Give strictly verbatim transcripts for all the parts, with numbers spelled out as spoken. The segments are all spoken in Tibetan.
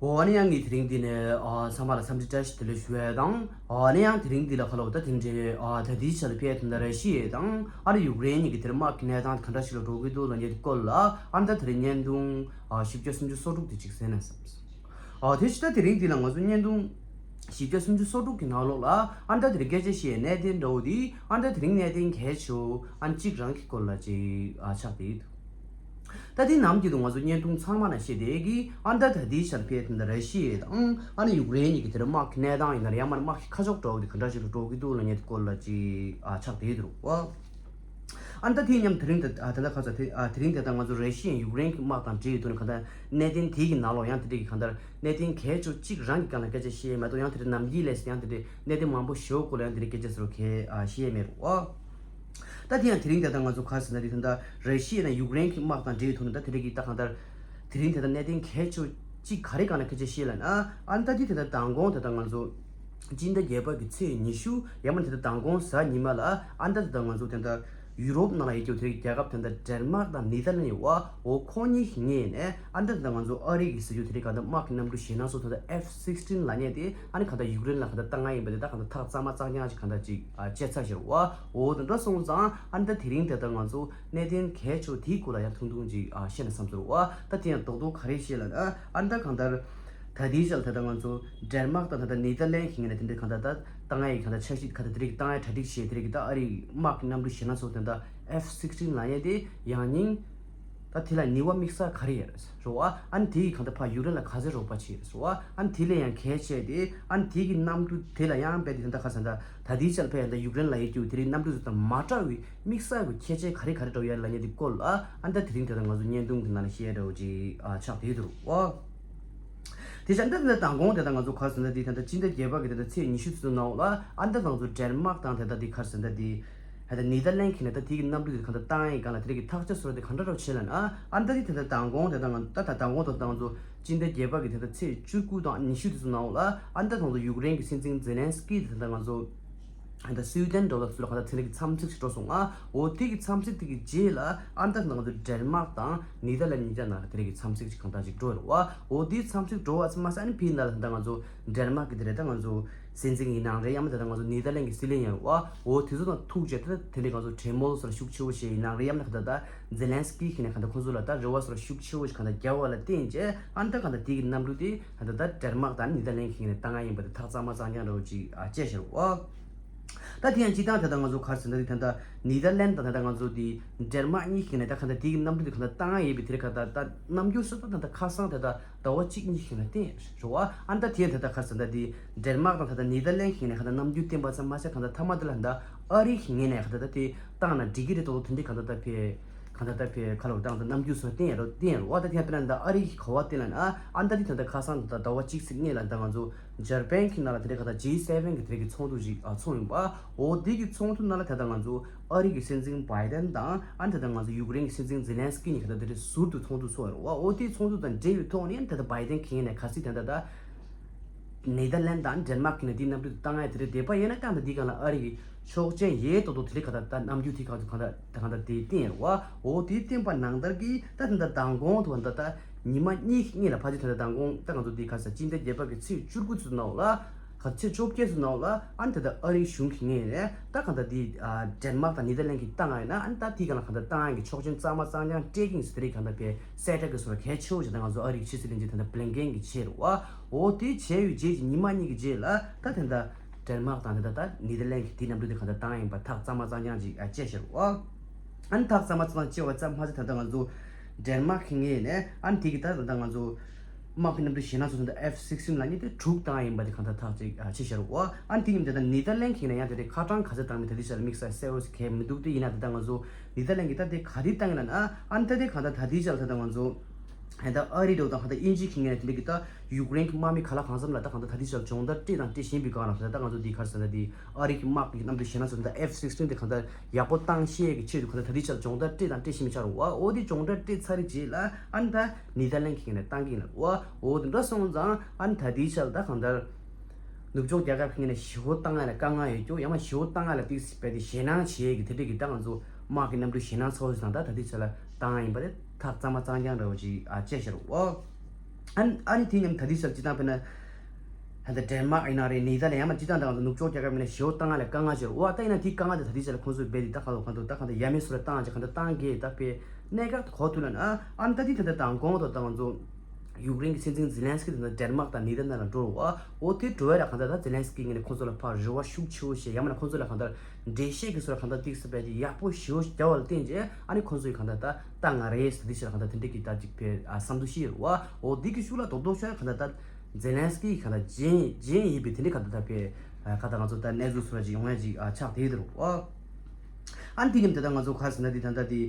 འོ་ནི་ཡང་ངས་དེ་རིང་འདི་ནས་ཨ་ཚང་མ་ལ་འཚམས་འདྲི་བཀྲ་ཤིས་བདེ་ལེགས་ཞུ་ཡས་དང་། ཨ་ནི་ཡང་དེ་རིང་འདི་ལ་ཁ་ལོ་ད་དེ་འདྲའི་ཨ་ད་ལྟའི་ཆ་ལ་ཕེབས་ཐུབ་ན་ར་ཤི་ཡས་དང་ཨ་ནི་ཡུཀ་རེན་གཉིས་ཀྱི་དེར་དམག་གི་གནས་སྟངས་ག་འདྲ་ཞིག་ལ་འགྲོ་གི་འདུག་ལབ་མཁན་དེ་སྐོར་ལ་ཨ་ནི་ད་དེ་རིང་བརྙན་ཐུང་ཨ་བཞི་བརྒྱ་སུམ་ཅུ་སོ་དྲུག་དེ་ཅིག་གསན་ན་བསམས། ཨ་དེ་ཕྱི་ད་དེ་རིང་འདི་ལ་ང་ཚོ་བརྙན་ཐུང་བཞི་བརྒྱ་སུམ་ཅུ་སོ་དྲུག་གི་ནང་ལོགས་ལ་ཨ་ནི་ད་དེ་རིང་སྐད་ཆ་བཤད་གནད་དོན་འདྲ་བོ་འདི་ཨ་ནི་ད་དེ་རིང་གནད་དོན་གལ་ཆེ་བོ་ཨ་ནི་གཅིག་རང་གི་སྐོར་ལ་ཅིག་ཨ་ཆགས་བསྡད་ཡོད། ད་དེ་ནམ་རྒྱུན་དུ་ང་ཚོ་བརྙན་ཐུང་ཚང་མ་ན་བཤད་བསྡད་ཀྱི་ཨ་ནི་ད་ད་ལྟའི་ཆར་ཕེབས་ཐུབ་ན་ར་ཤི་ཡ་དང་ཨ་ནི་ཡུཀ་རེན་གཉིས་ཀྱི་དེར་དམག་གི་གནས་སྟངས་ཡིན་ན་ར་ཡང་མ་དམག་གི་ཁ་ཕྱོགས་འདྲ་བོ་དེ་ག་འདྲ་ཞིག་ཏུ་འགྲོ་གི་འདུག་ལབ་མཁན་དེ་སྐོར་ལ་ཅིག་ཨ་ཆགས་བསྡད་ཡོད་འདུག་ཨ། ཨ་ནི་ད་དེ་མཉམ་དེ་རིང་ད་ད་ལྟ་ཁ་ཚ་དེ་ཨ་དེ་རིང་ད་ལྟ་ང་ཚོ་ར་ཤི་ཡ་ཡུཀ་རེན་གྱི་དམག་དང་འབྲེལ་ཡོད་དུས་ནས་གང་ལྟར་གནད་དོན་དེ་གི་ནང་ལོགས་ཡང་དེ་འདྲ་གི་གང་ལྟར་གནད་དོན་གལ་ཆེ་གཅིག་རང་གི་སྒང་ལ་སྐད་ཆ་བཤད་ཡས་མ་གཏོགས་ཡང་དེ་འདྲ་ནམ་རྒྱུན་ལས་ཡང་དེ་འདྲ་གནད་དོན་མང་པོ་ཞེ་པོ་སྐོར་ལ་ཡང་དེ་འདྲ་སྐད་ཆ་ཟེར་བ་གལ་ཨ་བཤད་ཡས་མེད་རོ། ད་དེ་ཡང་དེ་རིང་ད་ལྟ་ང་ཚོ་ག་རེ་ཟེར་ན་དེ་ད་ལྟ་ར་ཤི་ཡ་ནས་ཡུཀ་རེན་གྱི་དམག་དང་འབྲེལ་ཡོད་དུས་ནས་ད་དེ་འདྲ་གི་ད་གང་ལྟར་དེ་རིང་ད་ལྟ་གནད་དོན་གལ་ཆེ་གཅིག་ག་རེ་སྒང་ལ་སྐད་ཆ་བཤད་ལབ་ན་ཨ་ནི་ད་དེ་ད་ལྟ་མདང་དགོང་ད་ལྟ་ང་ཚོ་སྤྱི་ཟླ་བརྒྱད་པ་གི་ཚེས་ཉི་ཤུ་ཡང་མ་དེ་ད་མདང་དགོང་གཟའ་ཉི་མ་ལ་ཨ་ནི་ད་ད་ལྟ་ང་ཚོ་དེ་ད་ཡུ་རོབ་ནང་ལ་ཡོད་རྒྱུ་དེ་རིང་རྒྱལ་ཁབ་དེ་འདྲ་ཌེན་མཱག་དང་ནེ་ཐར་ལན་ཡོད་བ། འོ་ཁོ་གཉིས་ཀྱི་ངོས་ནས་ཨ་འདྲ་དང་ང་ཚོ་ཨ་རི་གི་ཟེར་རྒྱུ་དེ་རིང་གང་ལྟར་དམག་གི་གནམ་གྲུ་ཞེད་སྣང་ཚོགས་དེ་འདྲ་ཨེཕ་སིགས་ཊིན་ལབ་མཁན་དེ་ཨ་ནི་གང་ལྟར་ཡུཀ་རེན་ལ་གང་ལྟར་བཏང་ཡ་ཡིན་པ་དེ་ད་གང་ལྟར་ཐག་གཙང་མ་གཙང་རྐྱང་ཅིག་གང་ལྟར་ཅིག་ཨ་བཅད་ཚར་ཤག་རེད་བ། འོ་དེ་འདྲ་སོང་ཙང་ཨ་ནི་ད་དེ་རིང་དེ་ལྟར་ང་ཚོ་གནད་དོན་གལ་ཆེ་བ་དེའི་སྐོར་ལ་ཡང་ཐུང་ཐུང་ཅིག་ཨ་བཤད་ན་བསམ་ཚུལ་རེད་བ། ད་དེ་ཡང་རྡོག་རྡོག་ག་རེ་བཤད་ལབ་ན་ཨ་ནི་ད་གང་ལྟར་ད་ལྟའི་ཆར་ད་ལྟ་ང་ཚོ་ཌེན་མཱག་དང་ད་ལྟ་ནེ་ཐར་ལན་གྱི་ངོས་ནས་དེ་འདྲའི་གང་ལྟར་ད་བཏང་ཡ་ཡི་གང་ལྟར་འཆར་གཞི་གང་ལྟར་དེ་རིགས་བཏང་ཡ་གྲ་སྒྲིག་བྱས་དེ་རིགས་ད་ཨ་རིའི་དམག་གི་གནམ་གྲུ་ཞེད་སྣང་ཚོགས་དེ་འདྲ་ཨེཕ་སིགས་ཊིན་ལབ་མཁན་དེ་ཡང་སྙིང་ད་དེ་ལ་ནུས་པ་དམིགས་བསལ་ག་རེ་ཡོད་རེད་ཟེར་བ། ཨ་ནི་དེ་ཡི་གང་ལྟར་ཕར་ཡུཀ་རེན་ལ་ག་ཚོད་རོགས་པ་བྱེད་རེད་ཟེར་བ། ཨ་ནི་དེ་ལས་ཡང་གལ་ཆེ་དེ་ཨ་ནི་དེ་གི་གནམ་གྲུ་དེ་ལ་ཡང་རྦད་དེ་ད་ལྟ་ཁ་སང་ད་ད་ལྟའི་ཆར་ཕར་ཡང་ད་ཡུཀ་རེན་ལ་ཡོད་རྒྱུ་དེ་རིགས་གནམ་གྲུ་ཚོ་དང་མ་འདྲ་བའི་དམིགས་བསལ་གྱི་ཁྱད་ཆོས་ག་རེ་ག་རེ་འདྲ་བོ་ཡོད་ལབ་མཁན་དེ་སྐོར་ལ་ཨ་ནི་ད་དེ་རིང་ད་ལྟ་ང་ཚོ་བརྙན་ཐུང་གི་ནང་ལ་བཤད་འདྲ་བོ་ཅིག་ཨ་ཆགས་བསྡད་འདུག་བ། དེ་བཞིན་ད་ལྟ་མདང་དགོང་དེ་ད་ང་ཚོ་ག་རེ་ཟེར་ན་དེ་ད་ལྟ་སྤྱི་ཟླ་བརྒྱད་པ་གི་ད་ལྟ་ཚེས་ཉི་ཤུ་ཚོ་ནང་ལ་ཨ་ནི་ད་ང་ཚོ་ཌེན་མཱག་དང་དེ་ད་དེ་ག་རེ་ཟེར་ན་དེ་ད་ལྟ་ནེ་ཐར་ལན་གྱི་ནས་ད་དེ་གི་གནམ་གྲུ་དེ་གང་ལྟར་བཏང་ཡ་གང་ལ་དེ་རིགས་ཀྱི་ཐག་གཅོད་སོགས་དེ་གང་འདྲ་རོགས་བྱེད་ལབ་ན་ཨ་ནི་ད་དེ་ད་ལྟ་མདང་དགོང་དེ་ད་ང་ད་ད་མདང་དགོང་དང་ད་ང་ཚོ་སྤྱི་ཟླ་བརྒྱད་པ་གི་དེ་ད་ཚེས་བཅུ་དགུ་དང་ཉི་ཤུ་དེ་ཚོ་ནང་ལ་ཨ་ནི་ད་ང་ཚོ་ཡུཀ་རེན་གྱི་སྲིད་འཛིན་ཛེ་ལན་སི་ཀི་དེ་ད་ང་ཚོ་ཨ་ད་སུའི་ཌེན་འགྲོ་ལ་ཚུར་ལ་གང་ལྟར་ཚན་རིག་གི་འཚམས་གཟིགས་ཤིག་འགྲོ་སོང་ང་། འོ་དེ་གི་འཚམས་གཟིགས་དེ་གི་རྗེས་ལ་ཨ་ད་ང་ཚོ་ཌེན་མཱག་དང་ནེ་ཐར་ལན་གཉིས་ཀ་ནང་ལ་དེ་རིགས་ཀྱི་འཚམས་གཟིགས་ཤིག་གང་ལྟར་ཅིག་འགྲོ་རེད་བ། འོ་དེའི་འཚམས་གཟིགས་འགྲོ་བ་ཙམ་མ་ཟད་ཨ་ནི་ཕི་ཡིན་ན་ལ་ད་ང་ཚོ་ཌེན་མཱག་གི་དེ་རེད་ད་ང་ཚོ་སྲིད་འཛིན་ཡིན་ནའང་རེད་ཡང་མ་ད་ད་ང་ཚོ་ནེ་ཐར་ལན་གྱི་སྲིད་བློན་ཡང་རེད་བ། འོ་དེ་ཚོ་དང་ཐུག་རྗེས་ད་དེ་འདྲའི་ང་ཚོ་གྲོས་མོལ་སོགས་ཤུགས་ཆེ་བོ་བྱས་ཡིན་ནའང་རེད་ཡང་མ་ད་ད་ཛེ་ལན་སི་ཀི་གི་ནས་གང་ལྟར་ཁོང་ཚོ་ལ་ད་རེ་བ་སོགས་ཤུགས་ཆེ་བོ་ཞིག་གང་ལྟར་རྒྱབ་པ་ལ་བརྟེན་བྱས་ཨ་ད་གང་ལྟར་དེ་གི་གནམ་གྲུ་དེ་ད་ད་ད་ཌེན་མཱག་དང་ནེ་ཐར་ལན་གྱི་ནས་བཏང་ཡ་ཡིན་པ་དེ་ཐག་གཙང་མ་གཙང་རྐྱང་འདྲ་བོ་ཅིག་ཨ་བཅད་ཤར་བ། ད་དེ་ཡང་སྤྱི་བཏང་ད་ལྟ་ང་ཚོ་ག་རེ་ཟེར་ན་དེ་ད་ལྟ་ནེ་ཐར་ལན་དང་ད་ལྟ་ང་ཚོ་དེ་ཌེན་མཱག་གཉིས་ཀྱི་ནས་ད་གང་ལྟར་དེ་གི་གནམ་གྲུ་དེ་གང་ལྟར་བཏང་ཡ་ཡིན་པའི་དེ་རིང་གང་ལྟར་ད་གནམ་རྒྱུན་སུ་ད་ད་ལྟ་ཁ་སང་ད་ལྟ་ཟླ་བ་གཅིག་གཉིས་ཀྱི་ནས་བསྟན་རེད་བ། ཨ་ད་དེ་ད་ལྟ་ག་རེ་ཟེར་ན་དེ་ཌེན་མཱག་དང་ད་ལྟ་ནེ་ཐར་ལན་གྱི་ནས་གང་ལྟར་གནམ་རྒྱུན་བསྟན་པ་ཙམ་མ་ཟད་གང་ལྟར་མཐའ་མ་དེ་ལ་ད་ཨ་རི་གི་ངོས་ནས་གང་ལྟར་ད་དེ་བཏང་ན་འགྲིག་གི་རེད་དོ་དེ་འདྲའི་གང་ལྟར་ད་ཕེ་གང་ལྟར་ད་ཕེ་ཁ་ལོ་བཏང་ད་གནམ་རྒྱུན་སོགས་བསྟན་ཡ་རོ་བསྟན་ཡ་རོ་བ། ད་དེ་ཡང་དཔེར་ན་ད་ཨ་རི་གི་ག་བ་བསྟན་ལ་ན་ཨ་ད་དེ་ད་ལྟ་ཁ་སང་ད་ཟླ་བ་གཅིག་ཙམ་སྔོན་ལ་ད་ང་ཚོ་འཇར་པན་གྱི་ནང་ལ་དེ་འདྲའི་གང་ལྟར་ཇི་སེ་ཝེན་གྱི་དེ་འདྲའི་གི་ཚོགས་འདུ་ཞིག་ཨ་ཚོགས་ཡིན་པ། འོ་དེ་གི་ཚོགས་འདུ་ནང་ལ་ད་ལྟ་ང་ཚོ་ཨ་རི་གི་སྲིད་འཛིན་བྷའི་ཌེན་དང་ཨ་ནི་ད་ལྟ་ང་ཚོ་ཡུཀ་རེན་གྱི་སྲིད་འཛིན་ཛེ་ལན་སི་ཀི་གཉིས་ཀ་ད་དེ་འདྲའི་ཟུར་དུ་ཚོགས་འདུ་ཚོགས་ཡོད་རེད་བ། འོ་དེའི་ཚོགས་འདུ་དང་འབྲེལ་བའི་ཐོག་ནས་ད་ལྟ་བྷའི་ཌེན་གྱི་ངོས་ནས་ག་ཚོད་ད་ལྟ་ད་ནེ་ཐར་ལན་དང་ཌེན་མཱག་གི་ནས་དེའི་གནམ་གྲུ་དེ་བཏང་ཡ་དེ་རེད། དེ་པ་ཡིན་ན་ཀྱང་ད་དེའི་སྒང་ལ་ཨ་རི་གི་ཆོག་མཆན་ཡས་ཏོག་ཏོག་དེ་རིགས་ག་ད་ད་གནམ་རྒྱུན་དེ་ག་ཚོད་གང་ད་ད་གང་ད་དེ་བསྟན་ཡོད་རེད་བ། འོ་དེ་བསྟན་པ་ནང་ལྟར་གྱི་ད་ད་ད་མདང་དགོང་དུ་བ་ད་ད་ཉི་མ་གཉིས་གཉིས་ལ་ཕལ་ཆེར་ད་ད་མདང་དགོང་ད་ང་ཚོ་དེ་ག་ས་སྤྱི་ཟླ་བརྒྱད་པ་གི་ཚེས་བཅུ་དགུ་ཚོད་ནང་ལ་ག་ཚེས་བཅོ་བརྒྱད་ཚོད་ནང་ལ་ཨ་ནི་ད་ལྟ་ཨ་རིའི་གཞུང་གི་ངོས་ནས་ད་གང་ལྟར་འདི་ཨ་ཌེན་མཱག་དང་ནེ་ཐར་ལན་གྱིས་བཏང་ཡ་ཡིན་ན་ཨ་ནི་ད་དེའི་སྒང་ལ་གང་ལྟར་བཏང་ཡ་གི་ཆོག་མཆན་གཙང་མ་གཙང་རྐྱང་སྤྲད་ཀྱི་ཡིན་ཟེར་དེ་རིགས་གང་ལྟར་དཔེ་གསལ་བསྒྲགས་ཀྱི་བཟོ་འདྲ་གལ་ཆེ་བོ་ཞིག་ད་ང་ཚོ་ཨ་རིའི་ཕྱི་སྲིད་བློན་ཆེན་ད་ལྟ་བྷི་ལིན་ཀེན་གྱིས་བྱས་རེད་བ། འོ་དེ་བྱས་པའི་རྗེས་ཀྱི་ཉི་མ་གཉིས་ཀྱི་རྗེས་ལ་ད་དེ་འདྲ་ཌེན་མཱག་དང་དེ་འདྲ་ད་ནེ་ཐར་ལན་གྱིས་དེའི་གནམ་གྲུ་དེ་གང་ལྟར་བཏང་ཡ་ཡིན་པ་ཐག་གཙང་མ་གཙང་རྐྱང་ཅིག་ཨ་བཅད་ཤར་བ། ཨ་ནི་ཐག་གཙང་མ་གཙང་རྐྱང་བཅད་པ་ཙམ་མ་ཟད་ད་ལྟ་ང་ཚོ་ཌེན་མཱག་གི་ངོས་ནས་ཨ་ནི་དེ་གི་ད་ད་ལྟ་ང་ཚོ་དམག་གི་གནམ་གྲུ་ཞེད་སྣང་ཚོགས་ས་ད་ཨེཕ་སིགས་ཊིན་ལབ་མཁན་དེ་དྲུག་བཏང་ཡིན་པ་དེ་གང་ལྟར་ཐག་ཅིག་ཨ་ཕྱེ་ཤར་བ། ཨ་ནི་དེ་མཉམ་དུ་ད་ལྟ་ནེ་ཐར་ལན་གྱི་ནས་ཡང་དེ་འདྲའི་ཁ་གྲངས་ག་ཚོད་བཏང་མིན་ད་ལྟའི་ཆར་དམིགས་བསལ་གསལ་བོ་ཞིག་གང་ཡང་མི་འདུག་དེ་ཡིན་ན་ད་ལྟ་ང་ཚོ་ནེ་ཐར་ལན་གྱིས་ད་དེ་ག་དུས་བཏང་ཡིན་ལབ་ན་ཨ་ནི་ད་དེ་གང་ལྟར་ད་ལྟའི་ཆར་ད་ལྟ་ང་ཚོ་ད་ཨ་རི་འདྲ་བོ་དང་གང་ལྟར་དབྱིན་ཇི་གི་ངོས་ནས་དེ་འདྲ་གི་ད་ཡུཀ་རེན་གྱི་དམག་མི་ག་ལ་གང་འཚམ་ལ་ད་གང་ལྟར་ད་ལྟའི་ཆར་སྦྱོང་བརྡར་སྤྲད་དང་སྤྲད་བཞིན་པའི་སྒང་ལ་ད་ལྟ་ང་ཚོ་འདི་ག་རེ་ཟེར་ན་འདི་ཨ་རི་གི་དམག་གི་གནམ་གྲུ་ཞེད་སྣང་ཚོགས་ས་ད་ཨེཕ་སིགས་ཊིན་དེ་གང་ལྟར་ཡག་པོ་བཏང་ཤེས་ཀྱི་ཆེད་དུ་གང་ལྟར་ད་ལྟའི་ཆར་སྦྱོང་བརྡར་སྤྲད་དང་སྤྲད་བཞིན་པའི་ཆར་བ། འོ་དེ་སྦྱོང་བརྡར་སྤྲད་ཚར་རེད་རྗེས་ལ་ཨ་ནི་ད་ནེ་ཐར་ལན་གྱི་ངོས་ནས་བཏང་གི་ཡིན་ལ་བ། འོ་དེ་འདྲ་སོང་ཙང་ཨ་ནི་ད་ལྟའི་ཆར་ད་གང་ལྟར་ནུབ་ཕྱོགས་རྒྱལ་ཁབ་ཀྱི་ངོས་ནས་ཞི་བོ་བཏང་ཡ་ལ་དཀའ་ངལ་ཡོད་རྒྱུ་ཡང་མ་ཞི་བོ་བཏང་ཡ་ལ་ཏིག་སི་བས་དེ་ཞེད་སྣང་བྱེད་ཀྱི་དེ་འདྲ་གི་ད་ང་ཚོ་དམག་གི་གནམ་གྲུ་ཞེད་སྣང་ཚོགས་ས་དང་ད་ད་ལྟའི་ཆར་ལ་བཏང་ཡ་ཡིན་པ་དེ་ཐག་གཙང་མ་གཙང་རྐྱང་འདྲ་བོ་ཅིག་ཨ་བཅད་ཤར་བ། ཨ་ནི་ཨ་ནི་དེ་མཉམ་ད་དེ་ཆར་སྤྱི་བཏང་དཔེར་ན་ད་ལྟ་ཌེན་མཱག་ཡིན་ན་རེད། ནེ་ཐར་ལེན་ཌི་ཡང་མ་སྤྱི་བཏང་ད་ང་ཚོ་ནུབ་ཕྱོགས་རྒྱལ་ཁབ་མིན་ན་ཞེ་པོ་ལྟ་སྟངས་ལ་དཀའ་ངལ་ཆེ་རེད་བ། ད་ཡིན་ན་དེ་དཀའ་ངལ་དེ་ད་དེ་ཆར་ཁོང་ཚོས་རྦད་དེ་ད་ག་ལོ་གང་འདུག་ད་གང་ལྟར་ཡ་མེད་བཟོ་འདྲ་བཏང་ཅིག་གང་འདྲ་བཏང་གི་ད་དཔེ་གནད་འགག་གོ་ཐུབ་ལ་ན། ཨ་ནི་ད་དེ་ད་ལྟ་མདང་དགོང་དུ་ད་ང་ཚོ་ཡུཀ་རེན་གྱི་སྲིད་འཛིན་ཛེ་ལན་སི་ཀི་དེ་ད་ལྟ་ཌེན་མཱག་དང་ནེ་ཐར་ལེན་ཌི་ལ་འགྲོ་རུ་བ། འོ་དེ་འགྲོ་ཡ་ལ་གང་ལྟར་ད་ཛེ་ལན་སི་ཀི་ངོས་ནས་ཁོང་ཚོ་ལ་ཕར་རེ་བ་ཤུགས་ཆེ་བོ་བྱས། ཡང་མིན་ན་ཁོང་ཚོ་ལ་གང་ལྟར་འགྲེལ་བཤད་ཀྱི་སོ་ལ་གང་ལྟར་ཏིག་ཙམ་རྦད་དེ་ཡག་པོ་ཞེ་པོ་རྒྱབ་པ་ལ་བརྟེན་རྗེས་ཨ་ནི་ཁོང་ཚོ་ཡི་གང་ལྟར་ད་ལྟ་ང་རེད་ཟེར་དེ་ཕྱིར་གང་ལྟར་དེ་འདྲ་གི་ད་ཅིག་ཕེ་ཨ་བསམ་ཚུལ་ཞིག་རེད་བ། འོ་འདི་གི་ཤུགས་ལ་རྡོག་རྡོག་ཤོར་གང་ལྟར་ད་ཛེ་ལན་སི་ཀི་གང་ལྟར་རྗེན་རྗེན་ཡིན་པའི་དེ་འདྲ་གང་ལྟར་ད་ཕེ་ཨ་གང་ལྟར་ང་ཚོ་ད་གནས་ཚུལ་སོ་ལ་ཅིག་ཡོང་ཡ་ཅིག་ཨ་ཆགས་བསྡད་ཡོད་རེད་བ། ཨ་ནི་དེ་མཉམ་དུ་ད་ང་ཚོ་ག་རེ་ཟེར་ན་དེ་ད་ལྟ་དེ་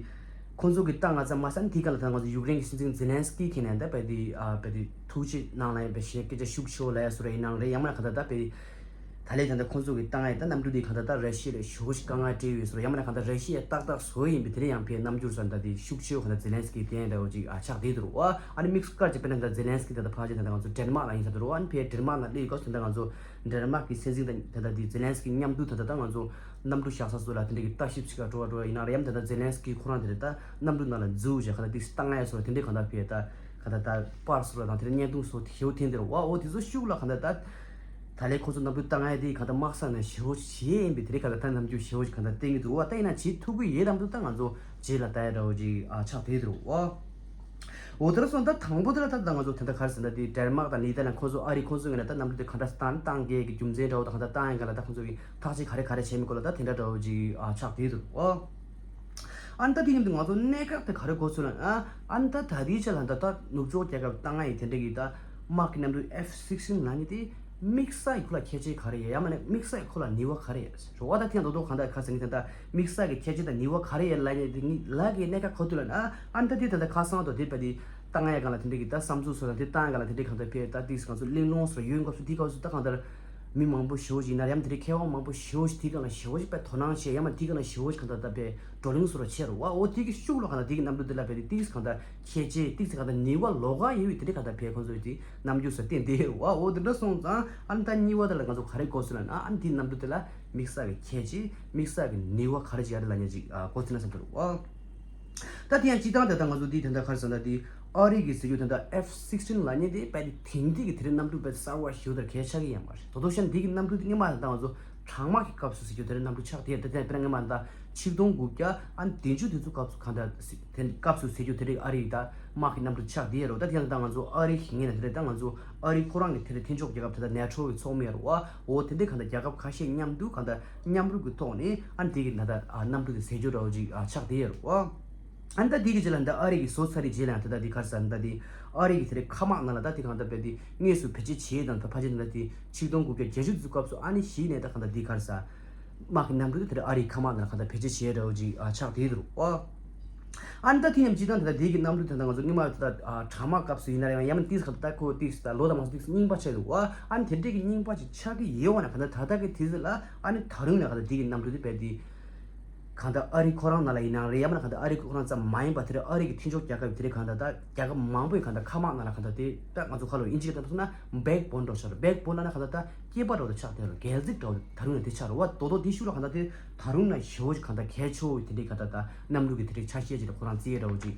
ཁོང་ཚོ་གི་ཏང་ང་ཚང་མ་ས་ནི་དེ་ག་ལ་ད་ང་ཚོ་ཡུཀ་རེན་གྱི་སྲིད་འཛིན་ཛེ་ལན་སི་ཀི་ཁྱེད་ནས་ད་བས་དེ་ཨ་བས་དེ་ཐུགས་རྗེ་གནང་ལ་ཡང་བས་ཞེས་སྐད་ཆ་ཤུགས་ཆེ་བོ་ལ་ཡ་སུ་ར་ཡིན་ནང་རེད། ཡང་མ་ན་ག་ད་ད་བས་ད་ལས་ད་ད་ཁོང་ཚོ་གི་ཏང་ཨེ་ད་གནམ་གྲུ་དེ་ག་ད་ད་ར་ཤི་ཡ་ལ་ཞུ་ཞིག་དཀའ་ངལ་སྤྲད་ཡོད་སུ་ར། ཡང་མ་ན་ག་ད་ར་ཤི་ཡ་ཏག་ཏག་བཟོ་ཡིན་པའི་དེ་རེད། ཡང་བས་རྣམ་འགྱུར་སོ་ད་དེ་ཤུགས་ཆེ་བོ་ག་ད་ཛེ་ལན་སི་ཀི་དེ་ཡང་འདྲ་བོ་ཅིག་ཨ་ཆགས་བསྡད་འདུག་རོ། ཨ་ནི་དམིགས་སུ་བཀར་ཅིག་དཔེར་ན་ད་ཛེ་ལན་སི་ཀི་ད་ད་ཕར་ཅིག་ད་ད་ང་ཚོ་ཌེན་མཱག་ལ་ཡིན་ས་འདུག་རོ། ཨ་ནི་བས་ཌེན་མཱག་ལ་སླེབས་ཡོད་སྐབས་སུ་ད་ང་ཚོ་ཌེན་མཱག་གི་སྲིད་འཛིན་ད་ད་དེ་ཛེ་ལན་སི་ཀི་མཉམ་དུ་ད་ད་ད་ང་ཚོ་གནམ་གྲུ་བཞག་ས་སུ་ལ་དེ་འདྲ་གི་ལྟ་ཞིབ་ཞིག་ག་འགྲོ་བ་འགྲོ་བ་ཡིན་ན་རེད། ཡང་ད་ད་ཛེ་ལན་སི་ཀི་ཁོ་རང་དེ་རེད། ད་གནམ་གྲུ་ནང་ལ་འཛུལ་བྱས་ག་ད་ཏིག་ཏང་ཨེ་སོ་དེ་འདྲའི་གང་ལྟར་བས་ད་ག་ད་ད་པར་སོ་ལ་དང་དེ་འདྲ་བརྙན་ཐུང་སོ་དེ་ཞེ་པོ་འཐེན་དེ་རེད་བ། འོ་དེ་ཚོ་ཤུགས་ལ་གང་ལྟར་ད་ད་ལས་ཁོ་ཚོ་གནམ་གྲུ་ཏང་ཨེ་དེ་གང་ལྟར་དམག་ས་ནས་ཞེ་པོ་བྱེད་ཡིན་པའི་དེ་འདྲའི་གང་ལྟར་ད་རྣམ་འགྱུར་ཞེ་པོ་ཞིག་གང་ལྟར་བསྟན་གྱི་འདུག་བ། ད་ཡིན་ན་བྱེད་ཐུབ་ཀྱི་ཡོད་དམ་འདུག་ད་ང་ཚོ་རྗེས་ལ་ལྟ་ཡ་འདྲ་བོ་ཅིག་ཨ་ཆགས་བསྡད་འདུག་བ། འོ་དེ་ལ་སོང་ད་དང་པོ་དེ་ལ་ད་ད་ང་ཚོ་དེ་འདྲ་ག་རེ་ཟེར་ན་དེ་ཌེན་མཱག་དང་ནེ་ཐར་ལེན་ཌི་ཁོ་ཚོ་ཨ་རི་ཁོ་ཚོ་ངོས་ནས་ད་གནམ་གྲུ་དེ་ག་འདྲ་བཏང་བཏང་དགོས་ཀྱི་རྒྱུ་མཚན་འདྲ་བོ་དང་ག་འདྲ་བཏང་ཡ་ག་ལ་ད་ཁོ་ཚོ་གི་ཐག་གཅོད་ག་རེ་ག་རེ་བྱས་མིན་སྐོར་ལ་ད་དེ་འདྲ་འདྲ་བོ་ཅིག་ཨ་ཆགས་བསྡད་འདུག་ཨོ། ཨ་ནི་ད་དེ་མཉམ་དུ་ང་ཚོ་གནད་འགག་དེ་ག་རེ་གོ་ཚུལ་ལ་ཨ་ཨ་ནི་ད་ད་དེའི་ཆ་ལ་ད་ད་ནུབ་ཕྱོགས་རྒྱལ་ཁབ་ཏང་ཨེ་དེ་འདྲ་གི་ད་དམག་གི་གནམ་གྲུ་ཨེཕ་སིག་སི་ཊིན་ལབ་མཁན་དེ་དམིགས་བསལ་གྱི་ཁོ་ལ་ཁྱད་ཆོས་ག་རེ་ཡོད། ཡང་མིན་ན་དམིགས་བསལ་གྱི་ཁོ་ལ་ནུས་པ་ག་རེ་ཡོད་རེད་བ། ད་ཐེངས་རྡོག་རྡོག་གང་ལྟར་ག་ཟེར་ངེས་ད་ད་དམིགས་བསལ་གྱི་ཁྱད་ཆོས་དང་ནུས་པ་ག་རེ་ཡོད་ལབ་ནས་དེ་ངེས་ལབ་ཀྱི་གནད་འགག་གོ་ཐུབ་ལ་ན། ཨ་ནི་ད་དེ་ད་ལྟ་ཁ་སང་དུ་དེ་བས་དེ་ཏང་ཨེ་སྒང་ལ་དེ་འདྲ་གི་ད་བསམ་ཚུལ་སོགས་དང་དེ་ཏང་ཨེ་སྒང་ལ་དེ་འདྲ་གང་ལྟར་བས་ད་དེ་གང་ཚོ་གླེང་སློང་སོགས་ཡོད་སྐབས་སུ་དེ་སྐབས་སུ་ད་གང་ལྟར་མི་མང་པོ་ཞེ་པོ་ཞིག་ཡིན་ན་ཡང་དེ་འདྲའི་མཁས་དབང་མང་པོ་ཞེ་པོ་ཞིག་བས་དོ་སྣང་བྱས། ཡང་མ་དེ་གང་ལ་ཞེ་པོ་ཞིག་གང་ལྟར་ད་བས་བགྲོ་གླེང་སོགས་བྱས་རུ་བ། འོ་དེ་གི་ཤུགས་ལ་གང་ལྟར་དེ་གི་གནམ་གྲུ་དེ་ལ་བས་དེ་ཏིག་གང་ལྟར་ཁྱད་ཆེ་ཏིག་ཙི་གང་ལྟར་ནུས་པ་ལོགས་ཀ་ཡོད་པའི་དེ་འདྲ་གང་ལྟར་བས་ཁོང་ཚོས་དེ་རྣམ་འགྱུར་སོགས་བསྟན་བསྡད་རུ་བ། འོ་དེ་འདྲ་སོང་ཙང་ཨ་ནི་ད་གཉིས་པ་དེ་ལ་ང་ཚོ་ག་རེ་གོ་སྲིད་ལ་ན། ཨ་ནི་དེ་གནམ་གྲུ་དེ་ལ་དམིགས་བསལ་གྱི་ཁྱད་ཆོས་དམིགས་བསལ་གྱི་ནུས་པ་ག་རེ་ཅིག་ཡོད་རེད་ལབ་མཁན་ཅིག་ཨ་གོ་ཚུལ་ན་བསམ་གྱི་འདུག་ཨ། ད་དེ་ཡང་སྤྱིར་བཏང་དེ་ད་ང་ཚོ་འདི་དེ་འདྲ་ག་རེ་ཟེར་ན་དེ་ཨ་རི་གི་ཟེར་རྒྱུ་དེ་འདྲ་ཨེཕ་སིག་སི་ཊིན་ལབ་མཁན་དེ་དཔེ་དེ་དེང་དུས་ཀྱི་དེ་རིང་གནམ་གྲུ་དཔེ་གསར་བ་ཞིག་དེ་གལ་ཆགས་ཀྱི་ཡོད་མ་རེད། དོ་དོ་ཤ་འདི་གི་གནམ་གྲུ་དེ་སྔོན་མ་ད་ང་ཚོ་གྲང་དམག་གི་སྐབས་སུ་ཟེར་རྒྱུ་དེ་འདྲ་གནམ་གྲུ་ཆགས་དེ་ད་དེ་དཔེར་ན་སྔོན་མ་ད་ཆིག་སྟོང་དགུ་བརྒྱ་ཨ་བདུན་ཅུ་དེ་ཚོ་སྐབས་སུ་གང་འདྲ་དེ་སྐབས་སུ་ཟེར་རྒྱུ་དེ་རིང་ཨ་རི་ད་དམག་གི་གནམ་གྲུ་ཆགས་དེ་ཡོད་རེད། ད་དེ་ཡང་ད་ང་ཚོ་ཨ་རི་ཞིག་ངེས་ན་དེ་རེད། ད་ང་ཚོ་ཨ་རི་ཁོ་རང་གི་དེ་རིང་མཐུན་ཕྱོགས་རྒྱལ་ཁབ་དེ་ད་ནེ་ཊོ་གི་ཚོགས་མི་ཡོད་རེད་བ། འོ་དེ་འདྲའི་གང་ལྟར་རྒྱལ་ཁབ་ཁ་ཤས་མཉམ་དུ་གང་ལྟར་མཉམ་རུབ་ཀྱི་ཐོག་ནས་ཨ་ནི་དེ་གི་ད་ལྟ་ཨ་གནམ་གྲུ་དེ་ཟེར་རྒྱུ་འདྲ་བོ་ཅིག་ཨ་ཆགས་བསྡད་ཡོད་རེད་བ། ཨ་ནི་ད་དེ་གི་རྗེས་ལ་ད་ཨ་རི་གི་བཟོ་ཚར་རེད། རྗེས་ལ་ད་ལྟ་དེ་ག་རེ་ཟེར་ད་དེ་ཨ་རི་གི་དེ་རིང་མཁའ་དམག་ནང་ལ་ད་དེ་གང་ལྟར་བས་དེ་དངོས་སུ་བེད་སྤྱོད་བྱས་དང་ད་ཕལ་ཆེར་ད་ལྟ་དེ་ཆིག་སྟོང་དགུ་བརྒྱ་བརྒྱད་ཅུ་དེ་ཚོ་སྐབས་སུ་ཨ་ནི་གཞི་ནས་ད་གང་ལྟར་དེ་ག་རེ་ཟེར་དམག་གི་གནམ་གྲུ་དེ་དེ་རིང་ཨ་རིའི་མཁའ་དམག་ནང་ལ་གང་ལྟར་བེད་སྤྱོད་བྱས་འདྲ་བོ་ཅིག་ཨ་ཆགས་བསྡད་ཡོད་རེད་བ། ཨ་ནི་ད་དེ་ཡང་སྤྱིར་བཏང་ད་ལྟ་དེ་གི་གནམ་གྲུ་ད་ལྟ་ང་ཚོ་སྔོན་མ་ད་ལྟ་ཨ་གྲང་དམག་སྐབས་སུ་ཡིན་ན་རེད། ཡང་ཡང་ན་ཏིག་ཙམ་ད་ལྟ་ཁོ་ཏིག་ཙམ་ད་ལོ་དང་མ་སོང་ཏིག་ཙམ་རྙིང་པ་ཆགས་འདུག་བ། ཨ་ནི་དེ་འདྲས་ཀྱི་རྙིང་པ་ཅིག་ཆགས་ཀྱི་ཡོད་བ་ན་ག་ད་ད་ལྟ་གི་དུས་ཚོད་ལ་ཨ་ནི་ད་རུང་ནས་ག་ད་དེ་གི་གནམ་གྲུ་དེ་རྦད་དེ་གང་ལྟར་ཨ་རི་ཁོ་རང་ནང་ལ་ཡིན་ན་རེད། ཡང་མིན་ན་གང་ལྟར་ཨ་རི་ཁོ་རང་ཙམ་མ་ཡིན་པ་དེ་རིང་ཨ་རི་གི་མཐུན་ཕྱོགས་རྒྱལ་ཁབ་དེ་རིང་གང་ལྟར་ད་རྒྱལ་ཁབ་མང་པོས་གང་ལྟར་མཁའ་དམག་ནང་ལ་གང་ལྟར་དེ་ད་ང་ཚོ་ཁ་ལོ་དབྱིན་ཇི་སྐད་ཐོག་ན་བེག་བོན་འདྲ་ཆགས་རེད། བེག་བོན་ལབ་ན་གང་ལྟར་ད་སྐྱེས་པ་འདྲ་བོ་ཆགས་དེ་རུ་རྒྱལ་རྩིབ་འདྲ་བོ་ད་རུང་ཡང་དེ་ཆགས་རེད་བ། དོ་དོ་དེ་ཤུགས་ལ་གང་ལྟར་དེ་ད་རུང་ན་ཞེ་པོ་ཅིག་གང་ལྟར་གལ་ཆེ་བོ་དེ་འདྲའི་གང་ལྟར་ད་གནམ་གྲུ་གི་དེ་འདྲའི་ཆ་ཤས་ཅིག་ལ་ཁོ་རང་བརྩི་ཡས་འདྲ་བོ་ཅིག་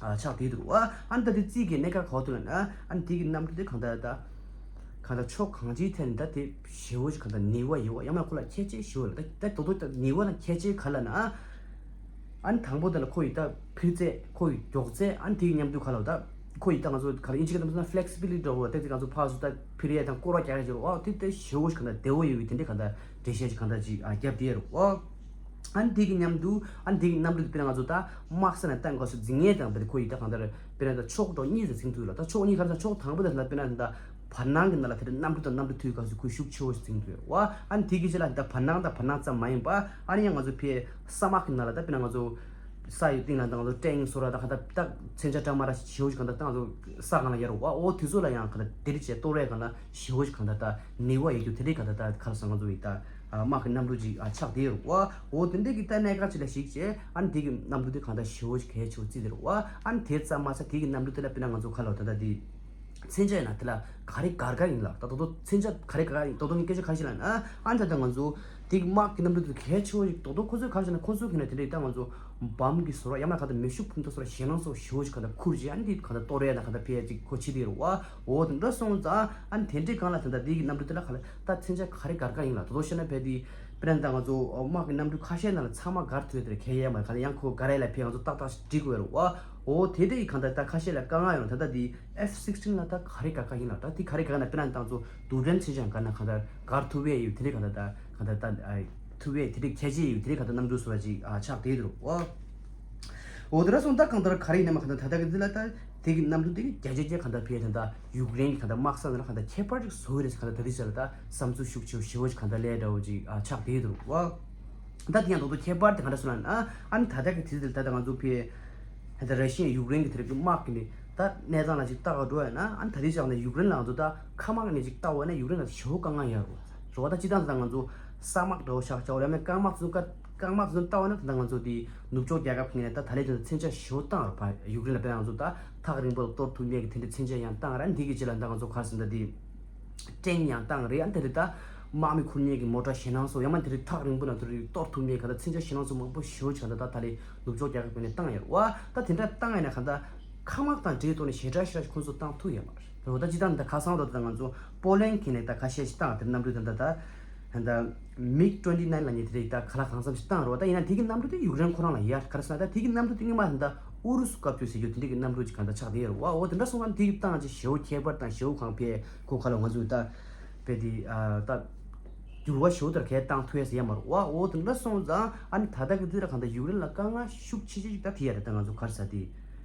ཨ་ཆགས་བསྡད་འདུག་བ། ཨ་ནི་ད་དེ་རྩིས་ཀྱི་གནད་འགག་ག་བ་ཐུག་ལབ་ན་ཨ་ནི་དེ་གི་གནམ་གྲུ་དེ་གང་ལྟར་ད་གང་ལྟར་ཕྱོགས་གང་ཅིའི་ཐད་ནས་ད་དེ་ཞེ་པོ་ཅིག་གང་ལྟར་ནུས་པ་ཡོད་བ། ཡང་མིན་ཁོ་ལ་ཁྱད་ཆོས་ཞེ་པོ་ལ་ད་ད་དོ་དོ་ད་ནུས་པ་ལ་ཁྱད་ཆོས་ག་ལབ་ན། ཨ་ནི་དང་པོ་དེ་ལ་ཁོ་ཡི་ད་འཕུར་རྩལ་ཁོ་ཡི་མགྱོགས་རྩལ། ཨ་ནི་དེ་གི་མཉམ་དུ་ག་ལ་ད་ཁོ་ཡི་ད་ང་ཚོ་ག་ལ་དབྱིན་ཇི་སྐད་དུ་མཚོན་ན་ཕི་ལེག་སི་བི་ལི་ཊི་འདྲ་བོ་ད་དེ་ང་ཚོ་ཕར་ཚུར་ད་འཕུར་ཡས་དང་སྐོར་བ་རྒྱག་ཡས་ཅིག་རེད་བ། དེ་ད་ཞེ་པོ་ཞིག་གང་ལྟར་བདེ་བོ་ཡོད་པའི་དེ་འདྲའི་གང་ལྟར་འགྲེལ་བཤད་ཅིག་གང་ལྟར་ཅིག་ཨ་བརྒྱབ་བསྡད་ཡོད་རེད་བ། ཨ་ནི་དེ་གི་མཉམ་དུ་ཨ་ནི་དེ་གི་གནམ་གྲུ་དེ་དཔེར་ན་ང་ཚོ་ད་དམག་ས་ནས་བཏང་དགོས་སུ་འཛིང་ངེས་དང་དཔེར་ན་ཁོ་ཡི་ད་གང་ལྟར་དཔེར་ན་ད་ཕྱོགས་འགྲོ་གཉིས་སུ་འཛིང་ཐུབ་ཡོད་ལ། ད་ཕྱོགས་གཉིས་ག་རེ་ཟེར་ཕྱོགས་དང་པོ་དེ་ལ་དཔེར་ན་ད་བར་སྣང་གི་ནང་ལ་དེ་འདྲ་གནམ་གྲུ་དང་གནམ་གྲུ་མཐུད་དགོས་སུ་ཁོ་ཤུགས་ཆེ་བོ་ཞིག་འཛིང་ཐུབ་ཡོད་བ། ཨ་ནི་དེ་གི་རྗེས་ལ་ད་བར་སྣང་དང་བར་སྣང་ཙམ་མ་ཡིན་པ་ཨ་ནི་ཡང་ང་ཚོ་ཕའི་ས་དམག་གི་ནང་ལ་ད་དཔེར་ན་ང་ཚོ་ས་ཡི་སྟེང་ལ་ད་ང་ཚོ་ཊེང་སོ་ར་ད་ག་ད་ད་མཚོན་ཆ་འདྲ་མ་འདྲ་ཞེ་པོ་ཞིག་གང་ལྟར་ད་ང་ཚོ་ས་སྒང་ལ་ཡར་རུ་བ། འོ་དེ་ཚོ་ལ་ཡང་གང་ལྟར་དེ་རིགས་བྱས་གཏོར་བའི་སྒང་ལ་ཞེ་པོ་ཞིག་གང་ལྟར་ད་ནུས་པ་ཡོད་རྒྱུ་དེ་རིགས་གང་ལྟར་ད་ག་རེ་ཟེར་ང་ཚོ་ཡི་ད་དམག་གི་གནམ་གྲུ་ཅིག་ཨ་ཆགས་བསྡད་ཡོད་རེད་བ། འོ་དེ་འདྲས་ཀྱི་ད་གནད་འགག་ཅིག་ལ་གཞིགས་བྱས་ཨ་ནི་དེ་གི་གནམ་གྲུ་དེ་གང་ལྟར་ཞེ་པོ་ཞིག་གལ་ཆེ་བོ་བརྩིས་བསྡད་རེད་བ། ཨ་ནི་དེ་ཙམ་མ་ཟད་དེ་གི་གནམ་གྲུ་དེ་ལ་དཔེར་ན་ང་ཚོ་ཁ་ལོ་ད་ལྟ་དེ་མཚོན་ཆ་ཡིན་ན་དེ་ལ་ག་རེ་ག་རེ་ག་ཡིན་ལ་ད་དོ་དོ་མཚོན་ཆ་ག་རེ་ག་རེ་ཡིན་དོ་དོ་ངས་སྐད་ཆ་ག་རེ་བཤད་ལ་ན། ཨ་ནི་ད་ལྟ་ང་ཚོ་དེ་གི་དམག་གི་གནམ་གྲུ་དེ་གལ་ཆེ་བོ་ཞིག་དོ་དོ་ཁོ་ཚོས་ག་རེ་བཤད་ན་ཁོ་ཚོས་གི་ན་དེ་འདྲས་ད་ང་ཚོ་ བམ་གྱི་བཟོ་འདྲ་ཡང་ན་གང་ལྟར་མེ་ཤུགས་འཕུར་མདའ་བཟོ་འདྲ་ཞེད་སྣང་ཚ་པོ་ཞེ་པོ་ཅིག་གང་ལྟར་ཁུར་བྱས། ཨ་ནི་དེ་གང་ལྟར་གཏོར་ཡས་ན་གང་ལྟར་ཕེབས་ཡས་ཅིག་ཁོ་བྱེད་དེ་ཡོད་རེད་བ། འོ་དེ་འདྲ་སོང་ཙང་ཨ་ནི་དེ་འདྲའི་སྒང་ལ་ད་ལྟ་དེ་གི་གནམ་གྲུ་དེ་ལ་ག་ལ་ད་མཚོན་ཆ་ག་རེ་ག་རེ་གང་ཡིན་ལ། དོ་དོ་བཤད་ན་ཕེབས་དེ་དཔེར་ན་ད་ང་ཚོ་དམག་གི་གནམ་གྲུ་ཁ་ཤས་ནང་ལ་ཚང་མ་སྒར་ཐུབ་ཡས་དེ་རེད། གལ་ཡས་མ་ག་ལ་ཡང་ཁོ་སྒར་ཡས་ལ་ཕེབས་ང་ཚོ་ཏག་ཏག་སྒྲིག་དགོས་རེད་བ། འོ་དེ་འདྲ་ཡི་གང་ལྟར་ད་ཁ་ཤས་ལ་དཀའ་ངལ་ཡོང་། ད་ལྟ་དེ་F sixteen ལ་ད་ག་རེ་ག་རེ་གང་ཡིན་ལ། ད་དེ་ག་རེ་ག་རེ་ན་དཔེར་ན་ད་ང་ཚོ་རྡུལ་ཕྲན་མཚོན་ཆ་ག་ན་གང་ལྟར་སྒར་ཐུབ་ཡས་ཡོད། དེ་འདྲའི་གང་ལྟར་ད་གང་ལྟར་ད་ཨ། ཐུབ་པའི་དེ་འདྲའི་ཁྱད་ཆོས་ཡོད། དེ་འདྲའི་གང་ལྟར་གནམ་གྲུ་བཟོ་འདྲ་ཅིག་ཨ་ཆགས་བསྡད་འདུག་ཨོ། འོ་དེ་འདྲ་སོང་ད་གང་ལྟར་ག་རེ་ཡིན་ན་མ་གང་ལྟར་ད་ལྟ་གི་འདི་ལ་ད་དེ་གི་གནམ་གྲུ་དེ་གི་བརྒྱ་ཆ་བརྒྱ་གང་ལྟར་ཕེབས་ད་ལྟ་ཡུཀ་རེན་གི་གང་ལྟར་དམག་ས་འདི་ལ་གང་ལྟར་ཁྱད་པར་ཅིག་བཟོ་གི་རེད་ཟེར། གང་ལྟར་ད་ལྟའི་ཆར་ལ་ད་བསམ་ཚུལ་ཤུགས་ཆེ་ཞེ་པོ་ཅིག་གང་ལྟར་སླེབས་འདྲ་བོ་ཅིག་ཨ་ཆགས་བསྡད་འདུག་ཨོ། ད་དེ་ཡང་རྡོག་རྡོག་ཁྱད་པར་དེ་གང་འདྲ་སོང་ལབ་ན་ཨ་ནི་ད་ལྟ་གི་དུས་འདི་ལ་ད་ལྟ་ང་ཚོ་ཕེབས་ད་ལྟ་ར་ཤི་ཡ་ཡུཀ་རེན་གི་དེ་རིགས་ཀྱི་དམག་གི་ནི་ད་གནས་སྟངས་ལ་ཅིག་ལྟ་ག་འགྲོ་ཡ་ན་ཨ་ནི་ད་ལྟའི་ཆར་ལ་ཡུཀ་རེན་ལ་ང་ཚོ་ད་མཁའ་དམག་གི་ནི་ཅིག་ལྟ་བ་ན་ཡུཀ་རེན་ལ་ཞེ་པོ་དཀའ་ངལ་ཡོད་རེད། རེད་བ། ད་སྤྱིར་བཏང་ད་ང་ཚོ་ས་དམག་འདྲ་བོ་ཤག་ཤག་རེད་མེད། རྐང་དམག་ཚོ་རྐང་དམག་ཚོ་ལྟ་བ་ན་ད་ང་ཚོ་དེ་ནུབ་ཕྱོགས་རྒྱལ་ཁབ་ཁག་ནས་ད་ད་ལས་དེ་མཚོན་ཆ་ཞེ་པོ་བཏང་རེད་པ། ཡུཀ་རེན་ལ་དཔེར་ན་ང་ཚོ་ད་ཐག་རིང་པོ་ལ་གཏོར་ཐུབ་མཁན་གྱི་དེ་འདྲའི་མཚོན་ཆ་ཡང་བཏང་ར། འདི་གི་རྗེས་ལ་ད་ང་ཚོ་ག་རེ་ཟེར་ད་དེ་ཀྲེན་ཡང་བཏང་རེད། ཨ་ནི་དེ་རེད་ད་དམག་མི་འཁུར་མཁན་གྱི་མོ་ཊ་ཞེད་སྣང་ཚ་པོ་ཡང་མ་དེ་རེད་ཐག་རིང་པོ་ལ་དེ་རེད་གཏོར་ཐུབ་མཁན་ག་ད་མཚོན་ཆ་ཞེད་སྣང་ཚ་པོ་མང་པོ་ཞེ་པོ་ཅིག་ག་ད་ད་ད་ལས་ནུབ་ཕྱོགས་རྒྱལ་ཁབ་ཁག་ནས་བཏང་ཡོད་རེད་བ། ད་དེ་འདྲ་བཏང་ཡ་ན་ག་ད་མཁའ་དམག་དང་འབྲེལ་ཐོག་ནས་ཞེ་དྲག་ཞེ་དྲག་ཁོང་ཚོ་བཏང་ཐུབ་ཡོད་མ་རེད། རེད་བ། ད་སྤྱིར་བཏང་ད་ཁ་སང་རོ་ད་ང་ཚོ་པོ་ལན་གྱི་ནས་ད་ཁ་ཤས་ཤིག་བཏང་དེ་གནམ་གྲུ་ད་ད་ད་ད་མིག་ཊུ་ཝེན་ཊི་ནའིན་ལབ་མཁན་དེ་རིགས་ད་ག་ལ་གང་འཚམ་ཞིག་བཏང་རེད་བ། ད་ཡིན་ན་དེ་གི་གནམ་གྲུ་དེ་ཡུཀ་རེན་ཁོ་རང་ལ་ཡར་ག་རེ་ཟེར་ན་ད་དེ་གི་གནམ་གྲུ་དེ་སྔོན་མ་ད་ད་ཨུ་རུ་སུ་སྐབས་ཅིག་ཟེར་རྒྱུ་དེ་འདྲ་གི་གནམ་གྲུ་ཅིག་གང་ད་ཆགས་བསྡད་ཡོད་རེད་བ། འོ་དེ་འདྲ་སོང་ཙང་དེ་གི་བཏང་ཅིག་ཞེ་པོ་ཁྱད་པར་དང་ཞེ་པོ་གང་ཕེ་ཁོ་ཁ་ལ་ང་ཚོ་ད་དཔེ་དེ་ཨ་ད་འགྱུར་བ་ཞེ་པོ་དེ་གས་བཏང་ཐུབ་ཡ་ཟེར་ཡ་མ་རེད་བ། འོ་དེ་འདྲ་སོང་ཙང་ཨ་ནི་ད་ལྟ་གི་དུས་ལ་གང་ད་ཡུཀ་རེན་ལ་དཀའ་ངལ་ཤུགས་ཆེ་ཆེ་ཅིག་ད་དེ་ཡ་རེད། ད་ང་ཚོ་ག་རེ་ཟེར་དེ་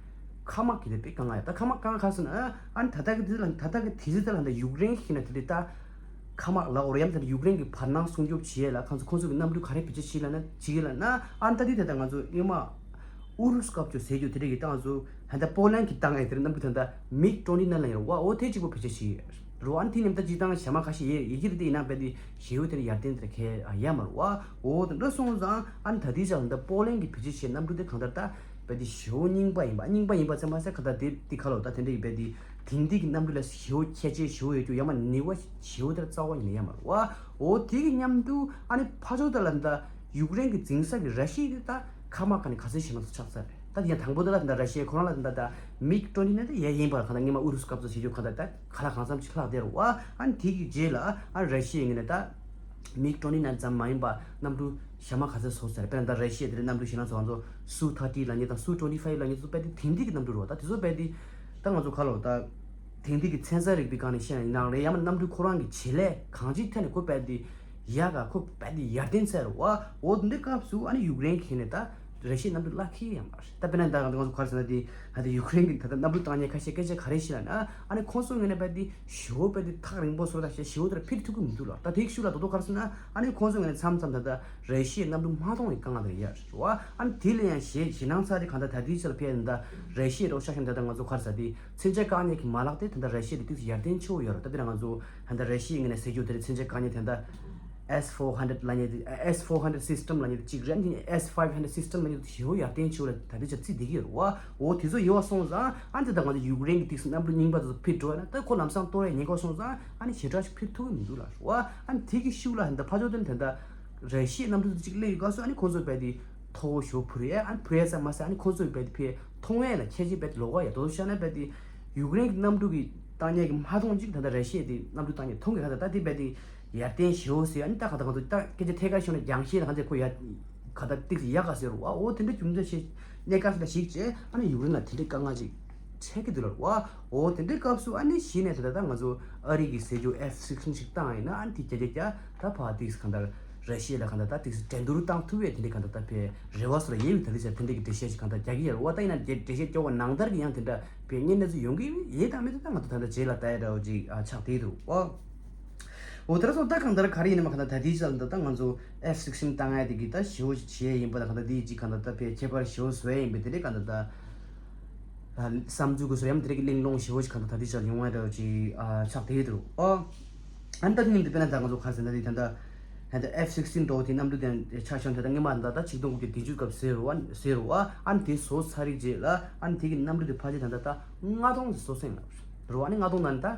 མཁའ་དམག་གི་དེ་དཔེ་དཀའ་ངལ་ཡ། ད་མཁའ་དམག་དཀའ་ངལ་ག་རེ་ཟེར་ན་ཨ་ནི་ད་ལྟ་གི་དུས་ལ་ད་ལྟ་གི་དུས་ཚོད་དེ་ལ་ད་ཡུཀ་རེན་གྱི་ན་དེ་དེ་ད་མཁའ་དམག་ལ་འོ་རེད་ཡ་མ་ད་ཡུཀ་རེན་གྱི་བར་སྣང་སྲུང་སྐྱོབ་བྱེད་ཡས་ལ་ཁོང་ཚོ་ཁོང་ཚོ་གི་གནམ་གྲུ་ག་རེ་བེད་སྤྱོད་བྱེད་ལབ་ན་བྱེད་ཀྱི་ལབ་ན་ཨ་ནི་ད་དེ་དེ་ད་ང་ཚོ་སྔོན་མ་ཨུ་རུ་སུ་སྐབས་ཅིག་ཟེར་རྒྱུ་དེ་རིགས་ཀྱི་ད་ང་ཚོ་ད་ལྟ་པོ་ལན་གྱི་བཏང་ཡས་དེ་རིགས་གནམ་གྲུ་ད་ད་མིག་ཊུ་ཝེན་ཊི་ནའིན་ལབ་ཡོད་རེད་བ། འོ་དེ་གཅིག་པོ་བེད་སྤྱོད་བྱེད་ཡས་རེད་བ། ཨ་ནི་དེ་མཉམ་ད་སྤྱིར་བཏང་ཞག་མ་ཁ་ཤས་ཡས་ཡི་གེ་རེད་དེ་ཡིན་ན་རྦད་དེ་ཞེ་པོ་དེ་ཡར་ལྡན་དེ་གས་ཡ་མ་རེད་བ། འོ་དེ་འདྲ་སོང་ཙང་ཨ་ནི་ད་ལྟའི་ཆར་ད་པོ་ལན་གྱིས་བེད་སྤྱོད་བྱས་གནམ་གྲུ་དེ་གང་ལྟར་ད་རྦད་དེ་ཞེ་པོ་རྙིང་པ་ཡིན་པ། རྙིང་པ་ཡིན་པ་ཙམ་མ་ཟད་གང་ལྟར་དེ་དེ་ཁ་ལོ་ད་དེ་འདྲ་ཡི་རྦད་དེ་དེང་དུས་ཀྱི་གནམ་གྲུ་ལ་ཞེ་པོ་ཁྱད་ཆོས་ཞེ་པོ་ཡོད་རྒྱུ་ཡ་མ་ནུས་པ་ཞེ་པོ་དེ་རྩ་བ་ཉིད་ནས་ཡ་མ་རེད་བ། འོ་དེ་གི་མཉམ་དུ་ཨ་ནི་ཕར་ཕྱོགས་དེ་ལ་ད་ཡུཀ་རེན་གྱི་འཛིང་ས་གི་ར་ཤི་ཡ་དེ་ད་མཁའ་དམག་ག་ནས་ག་ཚོད་ཞེད་སྣང་ཚ་པོ་ཆགས་ཚར་རེད། ད་དེ་ཡང་དང་པོ་དེ་ལ་ད་ར་ཤི་ཡ་ཁོ་རང་ལ་ད་ད་མིག་ཊུ་ཝེན་ཊི་ནའིན་དེ་ཡ་ཡིན་པ་ག་ད་སྔོན་མ་ཨུ་རུ་སུ་སྐབས་སུ་བྱེད་རྒྱུ་ག་ད་ད་ག་ལ་གང་འཚམ་ཞིག་ལྷག་བསྡད་རེད་བ། ཨ་ནི་དེ་གི་རྗེས་ལ་ཨ་ར་ཤི་ཡའི་ངོས་ནས་ད་མིག་ཊུ་ཝེན་ཊི་ནའིན་ཙམ་མ་ཡིན་པ་གནམ་གྲུ་ཞག་མ་ག་ཚོད་བཟོ་ཚར། དཔེར་ན་ད་ར་ཤི་ཡ་དེ་རིང་གནམ་གྲུ་ཞེད་སྣང་ཚ་པོ་ང་ཚོ་སུ་ཐར་ཊི་ལབ་མཁན་དང་སུ་ཊུ་ཝེན་ཊི་ཕའིབ་ལབ་མཁན་ཚོ་རྦད་དེ་དེང་དུས་ཀྱི་གནམ་གྲུ་རེད་བ། ད་དེ་ཚོ་རྦད་དེ་ད་ང་ཚོ་ག་ལ་ད་དེང་དུས་ཀྱི་མཚན་རྩ་རིག་པའི་སྒང་ནས་བཤད་ན་ཡིན་ནའང་རེད། ཡང་ན་གནམ་གྲུ་ཁོ་རང་གི་བྱེད་ལས་གང་ཅིའི་ཐད་ནས་ཁོ་རྦད་དེ་ཡག་ག་ཁོ་རྦད་དེ་ཡར་ལྡན་ཚར་རེད་བ། འོ་དེ་འདྲའི་སྐབས་སུ་ཨ་ནི་ཡུཀ་རེན་གྱི་ནས་ད་ར་ཤི་ཡའི་གནམ་གྲུ་གླ་ཁེལ་ཡོད་མ་རེད། ད་དཔེར་ན་ད་ང་ཚོ་ག་རེ་ཟེར་ན་དེ་ད་ལྟ་ཡུཀ་རེན་གྱི་ད་ལྟ་གནམ་གྲུ་བཏང་མཁན་ཁ་ཤས་སྐད་ཆ་ག་རེ་བཤད་ལབ་ན་ཨ་ནི་ཁོང་ཚོ་ངོས་ནས་རྦད་དེ་ཞེ་པོ་རྦད་དེ་ཐག་རིང་པོ་བཟོ་ད་ཞེ་ཞེ་པོ་དེ་འཕུར་ཐུབ་ཀྱི་མི་འདུག་ལ། ད་དེའི་ཤུགས་ལ་ད་དུང་ག་རེ་ཟེར་ན་ཨ་ནི་ཁོང་ཚོ་ངོས་ནས་མཚམས་མཚམས་ད་ལྟ་ར་ཤི་ཡའི་གནམ་གྲུ་མ་མཐོང་བའི་དཀའ་ངལ་དེ་ཡོད་རེད་བ། ཨ་ནི་དེ་ལ་ཡང་ཞེད་ཞེད་སྣང་ཚ་དེ་གང་ལྟར་ད་ལྟའི་ཆ་ལ་ཕེབས་ཡོད་ད་ར་ཤི་ཡའི་རོགས་ཤ་ཤམ་ད་ལྟ་ང་ཚོ་ག་རེ་ཟེར་དེ་མཚོན་ཆ་བཀག་ཉར་གྱི་མ་ལག་དེ་ད་ལྟ་ར་ཤི་ཡ་དེ་ཏོག་ཙམ་ཡར་ལྡན་ཆེ་བོ་ཡོད་རེད། ད་དཔེར་ན་ང་ཚོ་ད་ལྟ་ར་ཤི་ཡའི་ངོས་ནས་ཟེར་རྒྱུ་དེ་རེད། མཚོན་ཆ་བཀག་ཉར་དེ་ད་S four hundred ལབ་མཁན་དེ་S four hundred system ལབ་མཁན་དེ་གཅིག་རེད། ཨ་ནི་S five hundred system ལབ་མཁན་དེ་ཞེ་པོ་ཡར་ལྡན་ཆེ་བོ་ལ་ད་ལྟའི་ཆར་བརྩིས་བསྡད་ཀྱི་ཡོད་རེད་བ། འོ་དེ་ཚོ་ཡོད་པ་སོང་ཙང་ཨ་ནི་ད་ལྟ་ང་ཚོ་ཡུཀ་རེན་གྱི་ཏོག་ཙམ་གནམ་གྲུ་རྙིང་པ་དེ་ཚོ་ཕུད་འགྲོ་ཡ་ན་ད་ཁོ་ལམ་སང་གཏོར་ཡ་ཉེན་ཁ་སོང་ཙང་ཨ་ནི་ཞེ་དྲག་ཞིག་ཕུད་ཐུབ་ཀྱི་མི་འདུག་ལ་བ། ཨ་ནི་དེ་གི་ཤུགས་ལ་ད་ལྟ་ཕར་ཕྱོགས་དེ་ད་ལྟ་ར་ཤི་ཡའི་གནམ་གྲུ་དེ་གཅིག་སླེབས་ཡོད་སྐབས་སུ་ཨ་ནི་ཁོང་ཚོ་རྦད་དེ་མཐོ་བོ་ཞེ་པོ་འཕུར་ཡས། ཨ་ནི་འཕུར་ཡས་ཙམ་མ་ཟད་ཨ་ནི་ཁོང་ཚོ་རྦད་དེ་ཕར་མཐོང་ཡས་ལ་ཁྱད་ཆོས་རྦད་དེ་ལོག་ག་ཡ། དོ་བཤད་ན་རྦད་དེ་ཡུཀ་རེན་གྱི་གནམ་གྲུ་གི་བཏང་མཁན་གྱི་མ་མཐོང་ཅིག་ད་ལྟ་ར་ཤི་ཡ་དེ་གནམ་གྲུ་བཏང་མཁན་མཐོང་གི་ཁ་ད་ད་དེ་རྦད་དེ་ཡར་ལྡན་ཞེ་པོ་ཟེར། ཨ་ནི་ད་ག་ད་ག་ཚོད་ད་སྐད་ཆ་ཐད་ཀར་ཤོད་ན་རྒྱང་ཤེལ་ལ་ག་ཚོད་ཁོ་ཡ་ག་ད་ཏིག་ཙམ་ཡག་ག་ཟེར་བ། འོ་དེ་འདྲ་རྒྱུ་མཚན་ཞིག་གནས་སྐབས་ཤིག་ལ་གཞིགས་བྱས་ཨ་ནི་ཡུཀ་རེན་ལ་དེ་འདྲའི་དཀའ་ངལ་ཅིག་འཕྲད་ཀྱི་འདུག་ལ་བ། འོ་དེ་འདྲའི་སྐབས་སུ་ཨ་ནི་གཞི་ནས་ད་ལྟ་ད་ང་ཚོ་ཨ་རི་གི་ཟེར་རྒྱུ་F sixteen ཞིག་བཏང་ཡིན་ན་ཨ་ནི་དེ་བརྒྱ་ཆ་བརྒྱ་ད་ཕར་ཏིག་ཙམ་གང་ལྟར་ར་ཤི་ཡ་ལ་གང་ལྟར་ད་ཏིག་ཙམ་འགྲན་བསྡུར་བཏང་ཐུབ་པའི་དེ་འདྲའི་གང་ལྟར་ད་ཕར་རེ་བ་སོགས་ལ་ཡོད་པའི་ད་ལྟའི་ཆར་དེ་འདྲའི་གི་འགྲེལ་བཤད་ཞིག་གང་ལྟར་རྒྱག་གི་ཡོད་རེད་བ། ད་ཡིན་ན་འགྲེལ་བཤད་སྐྱོ་བ་ནང་ལྟར་གྱི་ཡང་དེ་འདྲ་ཕར་སྔོན་ནས་ཚུར་ཡོང་གི་ཡོད་དང་མེད་དེ་ད་ང་ཚོ་ད་ལྟ་རྗེས་ལ་ལྟ་ཡ་འདྲ་བོ་ཅིག་ཨ་ཆགས་བསྡད་འདུག་ཨོ། འོ་དེ་ར་སོགས་ད་གང་ལྟར་ག་རེ་ཡིན་ནའི་མ་གང་ལྟར་ད་ལྟའི་ཆར་ད་ལྟ་ང་ཚོ་F sixteen བཏང་ཡ་དེ་གི་ད་ཞེ་པོ་ཞིག་བྱེད་ཡ་ཡིན་པ་ད་གང་ལྟར་དེ་ཅིག་གང་ལྟར་ད་ཕར་ཁྱད་པར་ཞེ་པོ་བཟོ་ཡ་ཡིན་པའི་དེ་འདྲའི་གང་ལྟར་ད་བསམ་ཚུལ་གི་བཟོ་ཡ་མ་དེ་འདྲའི་གི་གླེང་སློང་ཞེ་པོ་ཞིག་གང་ལྟར་ད་ལྟའི་ཆར་ཡོང་ཡ་འདྲ་བོ་ཅིག་ཨ་ཆགས་བསྡད་འདུག་ཨོ། ཨ་ནི་ད་དེ་ནི་དཔེར་ན་ད་ང་ཚོ་ག་རེ་ཟེར་ན་དེ་ད་ལྟ་ད་ལྟ་F sixteen འགྲོ་དེ་གནམ་གྲུ་དེ་ཆ་བཞག་ན་ད་ལྟ་སྔོན་མ་ད་ལྟ་ཆིག་སྟོང་དགུ་བརྒྱ་བདུན་ཅུ་སྐབས་ཟེར་རོ་ཨ་ཟེར་རོ་ཨ། ཨ་ནི་དེ་བཟོ་ཚར་རིགས་རྗེས་ལ་ཨ་ནི་དེ་གི་གནམ་གྲུ་དེ་ཕལ་ཆེར་ད་ལྟ་ད་ལྔ་སྟོང་ཙམ་བཟོ་ཟིན་ལ་རོ། ཨ་ནི་ལྔ་སྟོང་ནང་ད་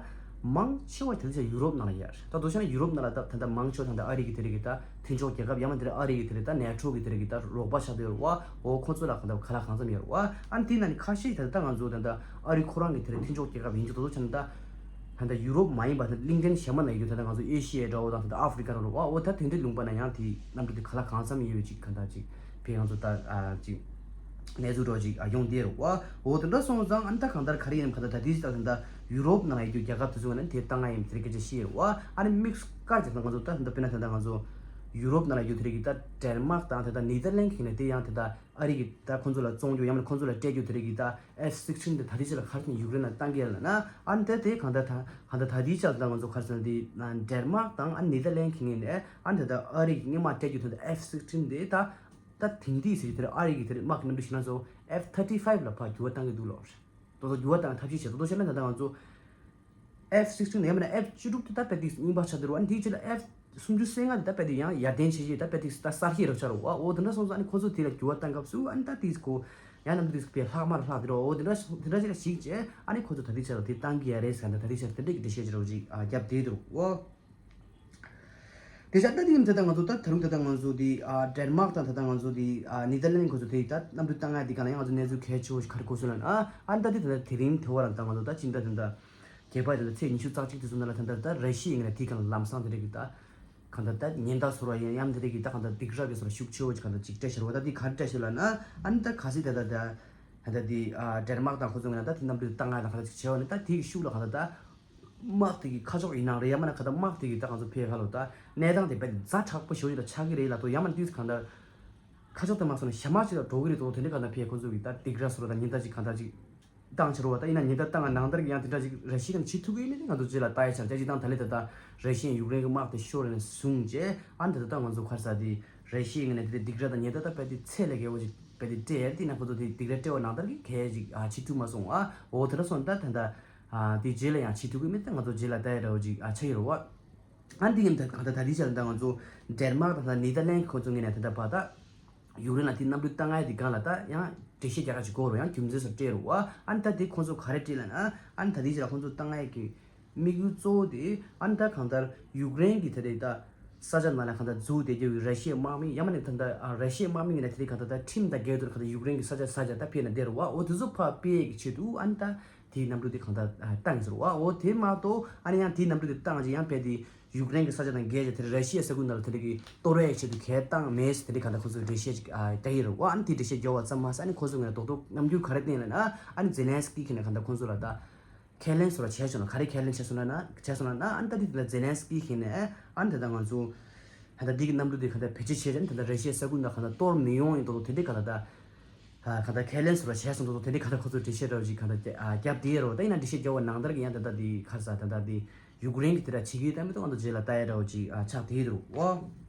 མང་ཆེ་བ་དེ་ཚོ་ཡུ་རོབ་ནང་ལ་ཡོད་རེད། ད་མདོར་བཤད་ན་ཡུ་རོབ་ནང་ལ་ད་ད་ལྟ་མང་ཆེ་བ་ད་ལྟ་ཨ་རི་གི་དེ་རིགས་ཀྱི་ད་མཐུན་ཕྱོགས་རྒྱལ་ཁབ་ཡང་མིན་དེ་རིགས་ཨ་རི་གི་དེ་རིགས་ད་ནེ་ཊོ་གི་དེ་རིགས་ཀྱི་ད་རོགས་པ་ཆགས་བསྡད་ཡོད་རེད་བ། འོ་ཁོ་ཚོ་ལ་གང་ལྟར་ཁ་ལག་གང་འཚམ་ཡོད་རེད་བ། ཨ་ནི་དེ་ནང་ནས་ཁ་ཤས་ད་ལྟ་ང་ཚོ་ད་ལྟ་ཨ་རི་ཁོ་རང་གི་དེ་རིགས་མཐུན་ཕྱོགས་རྒྱལ་ཁབ་ཡིན་གྱི་ད་ལྟ་ཆ་ན་ད་ད་ལྟ་ཡུ་རོབ་མ་ཡིན་པ་ད་གླིང་ཕྲན་གཞན་པ་ནང་ཡོད་ད་ལྟ་ང་ཚོ་ཨེ་ཤི་ཡའི་འདྲ་བོ་དང་ད་ལྟ་ཨ་ཧྥི་རི་ཀ་རང་རེད་བ། འོ་ད་དེ་འདྲའི་ལུང་པ་ན་ཡང་དེ་གནམ་གྲུ་དེ་ཁ་ལག་གང་འཚམ་ཡོད་ཅིག་གང་ལྟར་ཅིག་བས་ང་ཚོ་ད་ཨ་ཅིག་གནས་ཚུལ་འདྲ་ཅིག་ཨ་ཡོང་བསྡད་རེད་བ། འོ་དེ་འདྲ་སོང་ཙང་ཨ་ནི་ད་གང་ལྟར་ག་རེ་ཡིན་ནམ་གང་ལྟར་ད་དེ་ཅིག་ད་ད་ལྟ་ཡུ་རོབ་ནང་ཡོད་རྒྱུ་རྒྱལ་ཁབ་དེ་ཚོ་ནས་དེ་ལྟ་ང་ཡིན་དེ་རིགས་སྐད་ཆ་བཤད་རེད་བ། ཨ་ནི་དམིགས་བཀར་གྱི་ད་ང་ཚོ་ད་ད་དཔེར་ན་ད་ད་ང་ཚོ་ཡུ་རོབ་ནང་ལ་ཡོད་དེ་རིགས་ཀྱི་ད་ཌེན་མཱག་དང་ད་ད་ནེ་ཐར་ལན་གྱི་ནས་དེ་ཡང་ད་ད་ཨ་རི་གི་ད་ཁོང་ཚོ་ལ་བཙོང་རྒྱུ་ཡང་མིན་ཁོང་ཚོ་ལ་སྤྲད་རྒྱུ་དེ་རིགས་ཀྱི་ད་ཨེཕ་སིག་སི་ཊིན་དེ་ད་ལྟའི་ཆ་ལ་ག་རེ་བྱས་ནས་ཡུཀ་རེན་ལ་བཏང་གི་ཡོད་ལབ་ན། ཨ་ནི་ད་དེ་གང་ལྟར་ད་གང་ལྟར་ད་ལྟའི་ཆ་ལ་ད་ང་ཚོ་ག་རེ་ཟེར་ན་དེ་ཌེན་མཱག་དང་ཨ་ནེ་ཐར་ལན་གྱི་ངོས་ནས་ཨ་ནི་ད་ད་ཨ་རི་གི་སྔོན་མ་སྤྲད་རྒྱུ་དེ་ད་ཨེཕ་སིག་སི་ཊིན་དེ་ད་ད་དེང་དུས་ཟེར་རྒྱུ་དེ་རེད། ཨ་རི་གི་དེ་རེད་དམག་གི་གནམ་གྲུ་ཞིག་ན་ཚོ་ཨེཕ་ཐར་ཊི་ཕའིབ་ལ་ཕར་འགྱུར་བ་བཏང་གི་འདུག་ལབ་རེད། དོ་དོ་འགྱུར་བ་བཏང་ཐབས་ཤེས་བྱས། དོ་དོ་བྱས་ན་ད་ལྟ་ང་ཚོ་ཨེཕ་སིག་སི་ཊིན་ཡང་མིན་ན་ཨེཕ་བཅུ་དྲུག་དེ་ད་དཔེ་ཏིག་རྙིང་པ་ཆགས་འདུག་ར། ཨ་ནི་དེའི་རྗེས་ལ་ཨེཕ་སུམ་ཅུ་སོ་ལྔ་དེ་ད་དཔེ་དེ་ཡང་ཡར་ལྡན་བྱེད་ཀྱི་ད་དཔེ་ཏིག་ད་གསར་ཤེས་རབ་ཆགས་རེད་བ། འོ་དེ་འདྲ་སོང་ཙང་ཨ་ནི་ཁོ་ཚོ་དེ་ལ་འགྱུར་བ་བཏང་སྐབས་སུ་ཨ་ནི་ད་དེ་ཁོ་ཡང་ནམ་དུས་དཔེ་ལྷག་མར་ལྷག་དེ་རོ། འོ་དེ་འདྲ་དེ་འདྲ་ཞིག་ལ་གཞིགས་བྱས་ཨ་ནི་ཁོ་ཚོ་ད་དེ་ཆ་ལ་དེ་བཏང་གི་ཡ་རེད་ཟེར་ད་ད་དེ་ཆ་ལ་དེ་འདྲ་གི་འགྲེལ་བཤད་ཅིག་རོ་ཅིག་ཨ་རྒྱབ་བསྡད་འདུག་འོ། དེ་ཆ་ད་དེ་ཡིན་ད་ལྟ་ང་ཚོ་ད་ད་རུང་ད་ལྟ་ང་ཚོ་དེ་ཨ་ཌེན་མཱག་དང་ད་ལྟ་ང་ཚོ་དེ་ཨ་ནེ་ཐར་ལན་ཁོ་ཚོ་དེ་ད་གནམ་གྲུ་བཏང་ཡ་དེ་ག་ལ་ཡང་ང་ཚོ་གནས་ཚུལ་གལ་ཆེ་བོ་ཞིག་ག་རེ་གོ་སོང་ལབ་ན། ཨ་ཨ་ད་དེ་ད་ལྟ་དེ་རིང་དེ་བར་ད་ང་ཚོ་ད་ཕྱི་ཟླ་ད་ལྟ་བརྒྱད་པ་ད་ལྟ་ཚེས་ཉི་ཤུ་རྩ་གཅིག་དེ་ཚོ་ནང་ལ་ད་ལྟ་ད་ར་ཤི་ཡའི་ངོས་ནས་དེ་ག་ལ་ལམ་སང་དེ་རིགས་ཀྱི་ད་གང་ལྟར་ད་ཉེན་བརྡ་བཟོ་བ་ཡིན་ཡང་དེ་རིགས་ཀྱི་ད་གང་ལྟར་སྡིགས་ར་གི་བཟོ་བ་ཤུགས་ཆེ་བོ་ཅིག་གང་ལྟར་ཅིག་སྤྲད་ཤར་བ་ད་དེ་ག་རེ་སྤྲད་ཤར་ལབ་ན། ཨ་ནི་ད་གལ་སྲིད་ད་ད་ད་ད་ད་དེ་ཨ་ཌེན་མཱག་དང་ཁོ་ཚོ་ངོས་ནས་ད་དེ་གནམ་གྲུ་བཏང་ཡ་དང་གང་ལྟར་ཅིག་བྱས་པ་ནི་ད་དེ་གི་ཤུགས་ལ་གང་ལྟར་ད་དམག་དེ་གི་ཁ་ཕྱོགས་ཡིན་ནའང་རེད། ཡང་མིན་ན་གང་ལྟར་དམག་དེ་གི་ད་ང་ཚོ་ཕའི་ཁ་ལོ་ད་གནས་སྟངས་དེ་དཔེ་ཛ་དྲག་པོ་ཞེ་པོ་ཅིག་ད་ཆགས་ཀྱི་རེད་ལབ་དུས་ཡང་མིན་ན་དུས་གང་ལྟར་ཁ་ཕྱོགས་དེ་མ་སོང་ན་ཞྭ་དམར་ཅིག་ལ་འགྲོ་གི་རེད་དོ། དེ་འདྲའི་གང་ལྟར་ཕའི་ཁོ་ཚོ་གི་ད་སྡིགས་ར་བཟོ་ར་དང་ཉེན་བརྡ་ཅིག་གང་ལྟར་ཅིག་བཏང་ཕྱིར་བ་ད་ཡིན་ན་ཉེན་བརྡ་བཏང་བ་ནང་ལྟར་གྱི་ཡང་དེ་འདྲ་ཅིག་ར་ཤི་ཡ་ནས་བྱེད་ཐུབ་ཀྱི་ཡིན་ན་ང་ཚོ་རྗེས་ལ་ལྟ་ཡ་ཆར་ཅིག་དང་ད་ལེ་ད་ད་ར་ཤི་ཡ་ཡུཀ་རེན་གྱི་དམག་དེ་ཤོར་ནས་བཟུང་རྗེས་ཨ་ནི་ད་ད་ང་ཚོ་ག་རེ་ཟེར་དེ་ར་ཤི་ཡའི་ངོས་ནས་དེ་སྡིགས་ར་དང་ཉེན་བརྡ་ད་དཔེ་དེ་ཚད་ལས་བརྒལ་བ་ཅིག་དཔེ་དེ་སྤྲད་ཡ་དེ་ན་ཁོ་ཚོ་དེ་སྡིགས་ར་སྤྲད་པ་ནང་ལྟར་གྱི་གལ་ཅིག་ཨ་བྱེད་ཐུབ་མ་སོང་ཨ། འོ་དེ་འདྲ་སོང་ད་ད་ད་ཨ་དེ་རྗེས་ལ་ཡང་བྱེད་ཐུབ་ཀྱི་མེད་ད་ང་ཚོ་རྗེས་ལ་ལྟ་ཡ་འདྲ་བོ་ཅིག་ཨ་ཆགས་ཀྱི་རེད་བ། ཨ་འདི་ཡིན་ད་གང་ལྟར་ད་ལྟའི་ཆར་ད་ང་ཚོ་ཌེན་མཱག་དང་ད་ནེ་ཐར་ལན་ཁོ་ཚོ་ངོས་ནས་ད་ལྟ་བར་ད་ཡུཀ་རེན་ལ་དེ་གནམ་གྲུ་བཏང་ཡ་དེ་སྒང་ལ་ད་ཡང་འགྲེལ་བཤད་རྒྱག་ག་ཅིག་དགོས་རུང་ཡང་རྒྱུ་མཚན་སོགས་སྤྲད་རུང་བ། ཨ་ནི་ད་དེ་ཁོ་ཚོ་ག་རེ་སྤྲད་ལབ་ན། ཨ་ནི་ད་ལྟའི་ཆར་ཁོ་ཚོ་བཏང་ཡ་གི་དམིགས་ཡུལ་གཙོ་བོ་དེ་ཨ་ནི་ད་གང་ལྟར་ཡུཀ་རེན་གྱི་ད་ལྟའི་ད་ས་ཆ་ནང་ལ་གང་ལྟར་འཛུལ་བསྡད་རྒྱུ་ཡི་ར་ཤི་ཡའི་དམག་མི་ཡང་མིན་ན་ད་ལྟ་ཨ་ར་ཤི་ཡའི་དམག་མི་ངོས་ནས་ད་ལྟའི་གང་ལྟར་ད་ཁྲིམས་དང་འགལ་དུ་གང་ལྟར་ཡུཀ་རེན་གྱི་ས་ཆ་ས་ཆ་ད་ཕེབས་ནས་བསྡད་རུང་བ། འོ་དེ་ཚོ་ཕར་སྤེལ་ཡས་ཀྱི་ཆེད་དུ་ཨ་ནི་ད་དེའི་གནམ་གྲུ་དེ་གང་ལྟར་ཨ་བཏང་ཡིན་ཟེར་བ། འོ་དེ་མ་གཏོགས་ཨ་ནི་ཡང་དེའི་གནམ་གྲུ་དེ་བཏང་རྗེས་ཡང་ཕེབས་དེ་ཡུཀ་རེན་གྱི་ས་ཆ་དང་འགལ་རྗེས་དེར་ར་ཤི་ཡའི་ས་ཁུལ་ནང་ལ་དེ་འདྲ་གི་གཏོར་བའི་ཆེད་དུ་གས་བཏང་མེད་ཟེར་དེ་འདྲའི་གང་ལྟར་ཁོ་ཚོས་འགྲེལ་བཤད་ཅིག་ཨ་བཏང་ཡིན་རེད་བ། ཨ་ནི་དེའི་འགྲེལ་བཤད་རྒྱབ་པ་ཙམ་མ་ཟད་ཨ་ནི་ཁོ་ཚོ་ངོས་ནས་རྡོག་རྡོག་རྣམ་འགྱུར་ག་རེ་བསྟན་ལབ་ན། ཨ་ནི་ཛེ་ལན་སི་ཀི་གིས་ནས་གང་ལྟར་ཁོ་ཚོ་ལ་ད་ཁས་ལེན་ཟེར་བ་བྱས་བྱུང་ན་ག་རེ་ཁས་ལེན་བྱས་སོང་ན་ན་བྱས་སོང་ན་ན། ཨ་ནི་ད་དེ་དེ་ལ་ཛེ་ལན་སི་ཀི་གིས་ནས་ཨ་ནི་ད་ལྟ་ང་ཚོ་ད་ལྟ་འདི་གི་གནམ་གྲུ་དེ་གང་ལྟར་བེད་སྤྱོད་བྱས་བྱས་ནས་ད་ལྟ་ར་ཤི་ཡའི་ས་ཁུལ་ནང་གང་ལྟར་གཏོར་མི་ཡོང་ཡིན་མདོག་མདོག་དེ་འདྲའི་གང་ལྟར་ད། ཨ་གང་ལྟར་ཁས་ལེན་ཟེར་བ་བྱས་སོང་མདོག་མདོག་དེ་འདྲའི་གང་ལྟར་ཁོ་ཚོས་འགྲེལ་བཤད་འདྲ་བོ་ཅིག་གང་ལྟར་རྒྱབ་བསྡད་ཡོད་རེད་བ། ད་ཡིན་ན་འགྲེལ་བཤད་རྒྱབ་པ་ནང་ལྟར་གྱི་ཡང་ད་ལྟ་དེ་ག་རེ་ཟེར་ད་ལྟ་དེ་ཡུཀ་རེན་གྱིས་དེ་འདྲ་བྱེད་ཀྱི་ཡོད་ད་མི་འདུག་ཨ་མདོག་རྗེས་ལ་ལྟ་ཡ་འདྲ་བོ་ཅིག་ཨ་ཆགས་བསྡད་ཡོད་རེད་བ།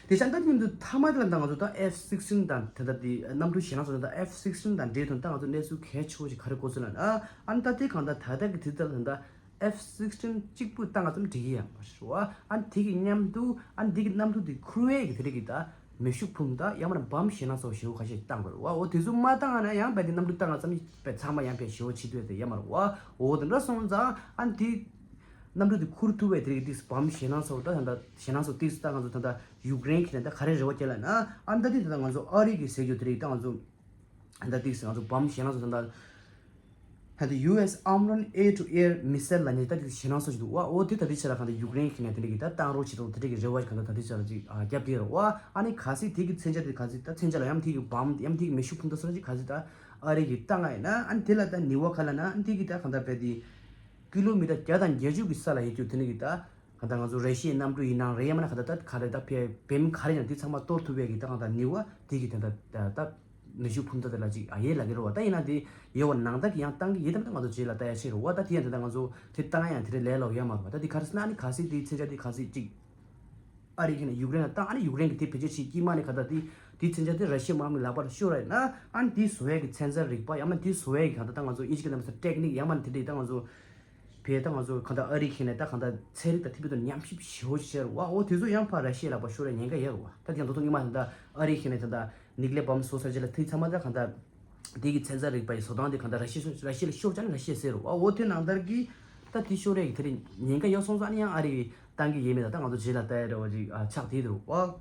དེ་བྱས་ད་དེ་མཉམ་དུ་མཐའ་མ་དེ་ལ་ད་ང་ཚོ་ད་ཨེཕ་སིག་སི་ཊིན་དང་དེ་ལྟར་དེ་གནམ་གྲུ་གཞན་ལ་སོགས་ད་ཨེཕ་སིག་སི་ཊིན་དང་འབྲེལ་དོན་ད་ང་ཚོ་གནས་ཚུལ་གལ་ཆེ་བོ་ཞིག་ག་རེ་གོ་སོང་ལབ་ན། ཨ་ནི་ད་དེ་གང་ལྟར་ད་ལྟ་གི་དུས་ཚོད་ལ་ད་ཨེཕ་སིག་སི་ཊིན་གཅིག་པུ་བཏང་ཙམ་འགྲིག་གི་ཡོད་མ་རེད་བ། ཨ་ནི་དེ་གི་མཉམ་དུ་ཨ་ནི་དེ་གི་གནམ་གྲུ་དེ་འཁུར་བའི་གི་དེ་རིགས་ཀྱི་ད་མེ་ཤུགས་འཕུར་མདའ་ཡང་མིན་ན་བམ་ཞེད་སྣང་ཚ་བོ་ཞེ་པོ་ཁ་ཤས་བཏང་དགོས་རེད་བ། འོ་དེ་ཚོ་མ་བཏང་ན་ཡང་དཔེ་དེ་གནམ་གྲུ་བཏང་ཙམ་དཔེ་ཚང་མ་ཡང་དཔེ་ཞེ་པོ་བྱེད་ཐུབ་ཡ་དེ་ཡོད་མ་རེད་བ། འོ་དེ་འདྲ་སོང་ཙང་ཨ་ནི་དེ་གནམ་གྲུ་དེ་འཁུར་ཐུབ་པའི་དེ་རིགས་ཏིག་བམ་ཞེད་སྣང་ཚ་བོ་ད་ད་ད་ཞེད་སྣང་ཚ་བོ་ཏིག་ཙམ་ད་ང་ཚོ་ད་ད་ཡུཀ་རེན་གྱི་ནས་ད་ག་རེ་རེ་བ་སྐྱེ་ལབ་ན། ཨ་ནི་ད་དེ་ད་ད་ང་ཚོ་ཨ་རི་གི་ཟེར་རྒྱུ་དེ་རིགས་ད་ང་ཚོ་ད་ཏིག་ཙམ་ང་ཚོ་བམ་ཞེད་སྣང་ཚ་ད་ད། ད་ལྟ་ཡུ་ཨེས་ཨམ་རོན་ཨེར་ཊུ་ཨེར་མི་སེལ་ལབ་མཁན་ད་དེ་ཞེད་སྣང་ཚ་ཞིག་འདུག་བ། འོ་དེ་ད་ལྟའི་ཆ་ལ་གང་ལྟར་ཡུཀ་རེན་གྱི་ནས་དེ་འདྲ་གི་ད་བཏང་རོགས་བྱེད་དང་དེ་འདྲ་གི་རེ་བ་གང་ལྟར་ད་ལྟའི་ཆ་ལ་ཅིག་ཨ་བརྒྱབ་བསྡད་རེད་བ། ཨ་ནི་གལ་སྲིད་དེ་གི་མཚོན་ཆ་དེ་གལ་སྲིད་ད་མཚོན་ཆ་ལ་ཡང་དེ་གི་བམ་ཡང་དེ་གི་མེ་ཤུགས་འཕུར་མདའ་སོགས་ཅིག་གལ་སྲིད་ད་ཨ་རི་གི་བཏང་ཡིན་ན། ཨ་ནི་དེ་ལ་ད་ནུས་པ་ག་ལབ་ན། ཨ་ནི་དེ་གི་ད་གང་ལྟར་བས་དེ་ཀི་ལོ་མི་ཊར་བརྒྱ་དང་བརྒྱད་ཅུ་གི་ས་ལ་ཡོད་རྒྱུ་དེ་འདྲ་གི་ད། གང་ལྟར་ང་ཚོ་ར་ཤི་ཡའི་གནམ་གྲུ་ཡིན་ནའང་རེད། ཡང་མིན་ན་གང་ལྟར་ད་ག་རེ་ད་ཕེ་བེམ་ག་རེ་ཡང་དེ་ཚང་མ་གཏོར་ཐུབ་པའི་གི་ད་གང་ལྟར་ནུས་པ་དེ་གི་ད་ད་ད་མེ་ཤུགས་འཕུར་མདའ་དེ་ལ་ཅིག་ཨ་ཡོད་ལབ་ཀྱི་རེད་བ། ད་ཡིན་ན་དེ་ཡོད་པ་ནང་ལྟར་གི་ཡང་བཏང་གི་ཡོད་དམ། ད་ང་ཚོ་རྗེས་ལ་ལྟ་ཡ་ཆེ་རེད་བ། ད་དེ་ཡང་ད་ད་ང་ཚོ་དེ་བཏང་ཡང་དེ་རེད་ལས་སླ་པོ་ཡོད་མ་རེད་བ། ད་དེ་ག་རེ་ཟེར་ན་ཨ་ནི་གལ་སྲིད་དེའི་མཚོན་ཆ་དེ་གལ་སྲིད་ཅིག་ཨ་རི་གི་ནས་ཡུཀ་རེན་ལ་བཏང་། ཨ་ནི་ཡུཀ་རེན་གི་དེ་བེད་སྤྱོད་བྱེད་ཀྱི་མ་ནི་གང་ལྟར་དེ་དེའི་མཚོན་ཆ་དེ་ར་ཤི་ཡའི་དམག་མི་ལག་པར་ཤོར་བ་ཡིན་ན། ཨ་ནི་དེ་བཟོ་ཡ་གི་ཚན་རྩལ་རིག་པ་ཡང་མིན་ན་དེ་བཟོ་ཡ་གི་གང་ལྟར་ད་ང་ཚོ་ཨིན་ཇི་གི་ནང་མི་ས་ཊེག་ནིག་ཡང་མིན་ན་དེ་འདྲའི་ད་ང་ཚོ་བས་ད་ང་ཚོ་གང་ལྟར་ཨ་རི་གི་ནས་ད་གང་ལྟར་ཚན་རིག་དང་མཐུན་པའི་ཐོག་ཉམས་ཞིབ་ཞེ་པོ་ཅིག་བྱས་རེད་བ། འོ་དེ་ཚོ་ཡང་ཕར་ར་ཤི་ཡའི་ལག་པར་ཤོར་ཡ་ཉེན་ཁ་ཡོད་རེད་བ། ད་དེ་ཡང་ད་དུང་སྔོན་མ་ད་ལྟ་ཨ་རི་གི་ནས་ད་ལྟ་ནིག་ལེ་བམ་བཟོ་ཚར་རྗེས་ལ་དེ་ཚང་མ་ད་གང་ལྟར་དེ་གི་ཚན་རྩལ་རིག་པ་ཡི་བཟོ་སྟངས་དེ་གང་ལྟར་ར་ཤི་ར་ཤི་ལ་ཤོར་བྱས་ན་ར་ཤི་ཡས་ཟེར་རེད་བ། འོ་དེ་ནང་ལྟར་གི་ད་ ད་དེ་ཤོར་རེད་དེ་རེད་ཉེན་ཁ་ཡོད་སོང་ཙང་ཨ་ནི་ཡང་ཨ་རི་བཏང་གི་ཡས་མེད། ད་ད་ང་ཚོ་རྗེས་ལ་ལྟ་ཡ་འདྲ་བོ་ཅིག་ཨ་ཆགས་དེ་འདུག་ཨོ།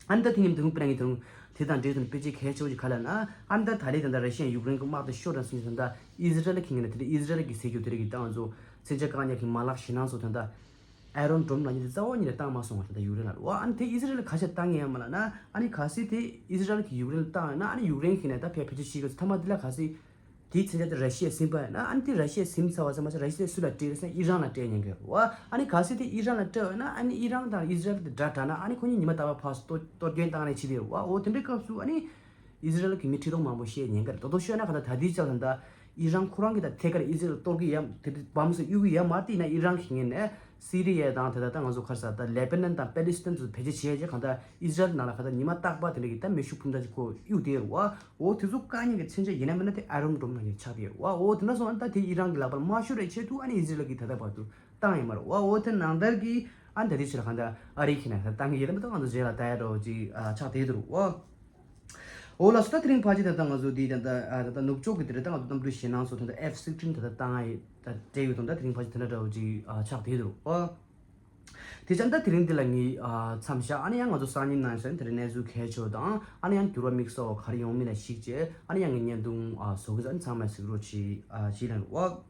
ཨ་ནི་ད་དེ་ཉིན་དེ་རིང་དཔེར་ན་ངས་དེ་རིང་དེ་དང་འབྲེལ་དུ་དཔེ་ཆ་གལ་ཆེ་བོ་ཅིག་ག་ལ་ན་ཨ་ནི་ད་ད་ལི་ད་ད་ར་ཤི་ཡ་ཡུཀ་རེན་གི་དམག་དེ་ཤོར་དང་སོང་ཙང་ད་ཨི་ཟི་རལ་གི་ངོས་ནས་དེ་འདྲ་ཨི་ཟི་རལ་གི་ཟེར་རྒྱུ་དེ་རིགས་ཀྱི་ད་ང་ཚོ་མཚོན་ཆ་བཀག་ཉར་གི་མ་ལག་ཞེད་སྣང་ཚོ་ད་ད་ཨའི་རོན་ཌོམ་ལབ་མཁན་དེ་རྩ་བ་ཉིད་ནས་བཏང་མ་སོང་བ་ད་ད་ཡུཀ་རེན་ལ་རེད་བ། ཨ་ནི་དེ་ཨི་ཟི་རལ་ལ་ག་ཤེད་བཏང་ངེས་ཡ་མ་ལ་ན་ཨ་ནི་གལ་སྲིད་དེ་ཨི་ཟི་རལ་གི་ཡུཀ་རེན་ལ་བཏང་ཡོད་ན་ཨ་ནི་ཡུཀ་རེན་གི་ནས་ད་ཕལ་ཕལ་ཆེར་ཤི་གི་ཚོ་ཐ་མ་དེ་ལ་གལ་སྲིད། དེའི་མཚོན་ཆ་དེ་ར་ཤི་ཡས་ཟིན་པ་ཡིན་ན་ཨ་ནི་དེ་ར་ཤི་ཡས་ཟིན་ཚར་བ་ཚང་མ་ཚོ་ར་ཤི་ཡས་སུ་ལ་སྤྲད་རེད་ཟེར་ན་ཨི་རན་ལ་སྤྲད་ཉན་གི་རེད་བ། ཨ་ནི་གལ་སྲིད་དེ་ཨི་རན་ལ་སྤྲད་ཡོད་ན་ཨ་ནི་ཨི་རན་དང་ཨི་ཟི་རལ་དེ་དགྲ་དྲག་ན་ཨ་ནི་ཁོ་གཉིས་ཉི་མ་རྟག་པར་ཕར་གཏོར་གཏོར་སྐྱོན་བཏང་ནས་ཕྱིན་དེ་རེད་བ། འོ་དེ་འདྲའི་སྐབས་སུ་ཨ་ནི་ཨི་ཟི་རལ་གི་མི་ཁྲི་སྟོང་མང་པོ་ཤི་ཉན་གི་རེད། ད་དུང་ཤོད་ན་ག་ད་ད་ལྟའི་ཆར་ད་ལྟ་ཨི་རན་ཁོ་རང་གི་ད་ཐད་ཀར་ཨི་ཟི་རལ་གཏོར་གི་ཡ་དེ་དེ་བམ་སུ་གཡུག་གི་ཡ་མ་རེད་དེ་ཡིན་ན་ཨི་རན་གི་ངོས་ནས་སི་རི་ཡ་དང་དེ་ད་ད་ང་ཚོ་ག་རེ་ཟེར་ད་ལེ་པ་ནན་དང་པེ་ལི་སི་ཐན་ཚོ་བེད་སྤྱོད་བྱས་རྗེས་གང་ལྟར་ཨི་ཟི་རལ་ནང་ལ་གང་ལྟར་ཉི་མ་རྟག་པར་དེ་འདྲ་གི་ད་མེ་ཤུགས་འཕུར་མདའ་ཅིག་ཁོ་གཡུག་དེ་རེད་བ། འོ་དེ་ཚོ་བཀག་ཉན་གི་མཚོན་ཆ་ཡིན་ན་མིན་ན་དེ་ཨའི་རོན་ཌོམ་ནང་ནས་ཆགས་ཡོད་བ། འོ་དེ་འདྲ་སོང་ཨ་ནི་ད་དེ་ཨི་རན་གི་ལག་པར་མ་ཤོར་བའི་ཆེད་དུ་ཨ་ནི་ཨི་ཟི་རལ་གི་ད་ལྟ་བར་དུ་བཏང་ཡོད་མ་རེད་བ། འོ་དེ་ནང་ལྟར་གི་ཨ་ནི་ད་དེ་ཕྱིར་གང་ལྟར་ཨ་རི་ཁྱེད་ན་ད་བཏང་གི་ཡོད་ལ་མི་ད་ང་ཚོ་རྗེས་ལ་ལྟ་ཡ་འདྲ་བོ་ཅིག་ཨ་ཆགས་བསྡད་འདུག་བ། འོ་ལགས་སོ། ད་དེ་རིང་ཕལ་ཆེར་ད་ལྟ་ང་ཚོ་དེ་ད་ལྟ་ཨ་ད་ལྟ་ནུབ་ཕྱོགས་གི་དེ་རེད། ད་ང་ཚོ་གནམ་གྲུ་ཞེད་སྣང་སོགས་ད་ལྟ་ཨེཕ་སིག་སྟིན་ད་ལྟ་བཏང་ཡ་ད་སྤྲད་ཡོད་དང་ད་དེ་རིང་ཕལ་ཆེར་དེ་འདྲ་འདྲ་བོ་ཅིག་ཨ་ཆགས་བསྡད་འདུག་བ། དེ་ཙམ་ད་དེ་རིང་འདི་ལ་ངས་ཨ་མཚམས་བཞག་ཨ་ནི་ཡང་ང་ཚོ་སང་ཉིན་གནངས་ཚེ་དེ་རིང་གནས་ཚུལ་གལ་ཆེ་བ་དང་ཨ་ནི་ཡང་འགྱུར་བ་དམིགས་བསལ་བ་ག་རེ་ཡོང་མིན་ལ་གཞིགས་བྱས་ཨ་ནི་ཡང་ངས་བརྙན་ཐུང་ཨ་བཟོ་གི་ཨ་ནི་ཚང་མས་གཟིགས་རོགས་བྱེད་ཨ་བྱེད་ལ་འོ།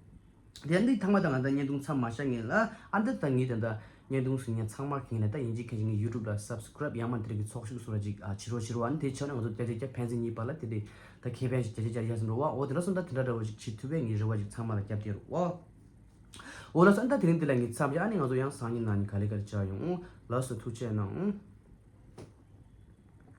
དེ་ཡང་འདི་ཐ་མ་ད་ང་ད་བརྙན་ཐུང་མཚམས་མ་བཞག་ངེས་ལ་ཨ་འདི་ད་ངས་ད་ད་བརྙན་ཐུང་གཟིགས་མཁན་ཚང་མ་གིས་ལ་ད་ཡིན་གཅིག་མཁན་གཅིག་ངའི་ཡུ་ཊུབ་ལ་སབ་སི་ཀ་རབ་ཡང་མ་དེ་རིང་གི་ཚོགས་ཞུགས་སུ་ར་ཅིག་ཨ་བྱེད་རོགས་བྱེད་རོགས། ཨ་ནི་དེ་ཆོག་ན་ང་ཚོ་བརྒྱ་ཆ་བརྒྱ་ཕན་ཚུན་གཉིས་བར་ལ་དེ་རིང་ད་ཁེ་ཕན་ཞིག་བརྒྱ་ཆ་བརྒྱ་ཡར་སོང་འགྲོ་བ། འོ་དེ་འདྲ་སོང་ད་དེ་འདྲ་འདྲ་བོ་ཞིག་བྱེད་ཐུབ་པའི་ངའི་རེ་བ་ཞིག་ཚང་མ་ལ་བརྒྱབ་སྟེ་རོགས། འོ་ལགས་སོ། ཨ་ནི་ད་དེ་རིང་འདི་ལ་ངས་མཚམས་བཞག་ཨ་ནི་ང་ཚོ་ཡང་སང་ཉིན་གནངས་ཉིན་ག་ལེ་ག་ལེ་བཅར་ཡོང་། ལགས་སོ། ཐུགས་རྗེ་གནང་།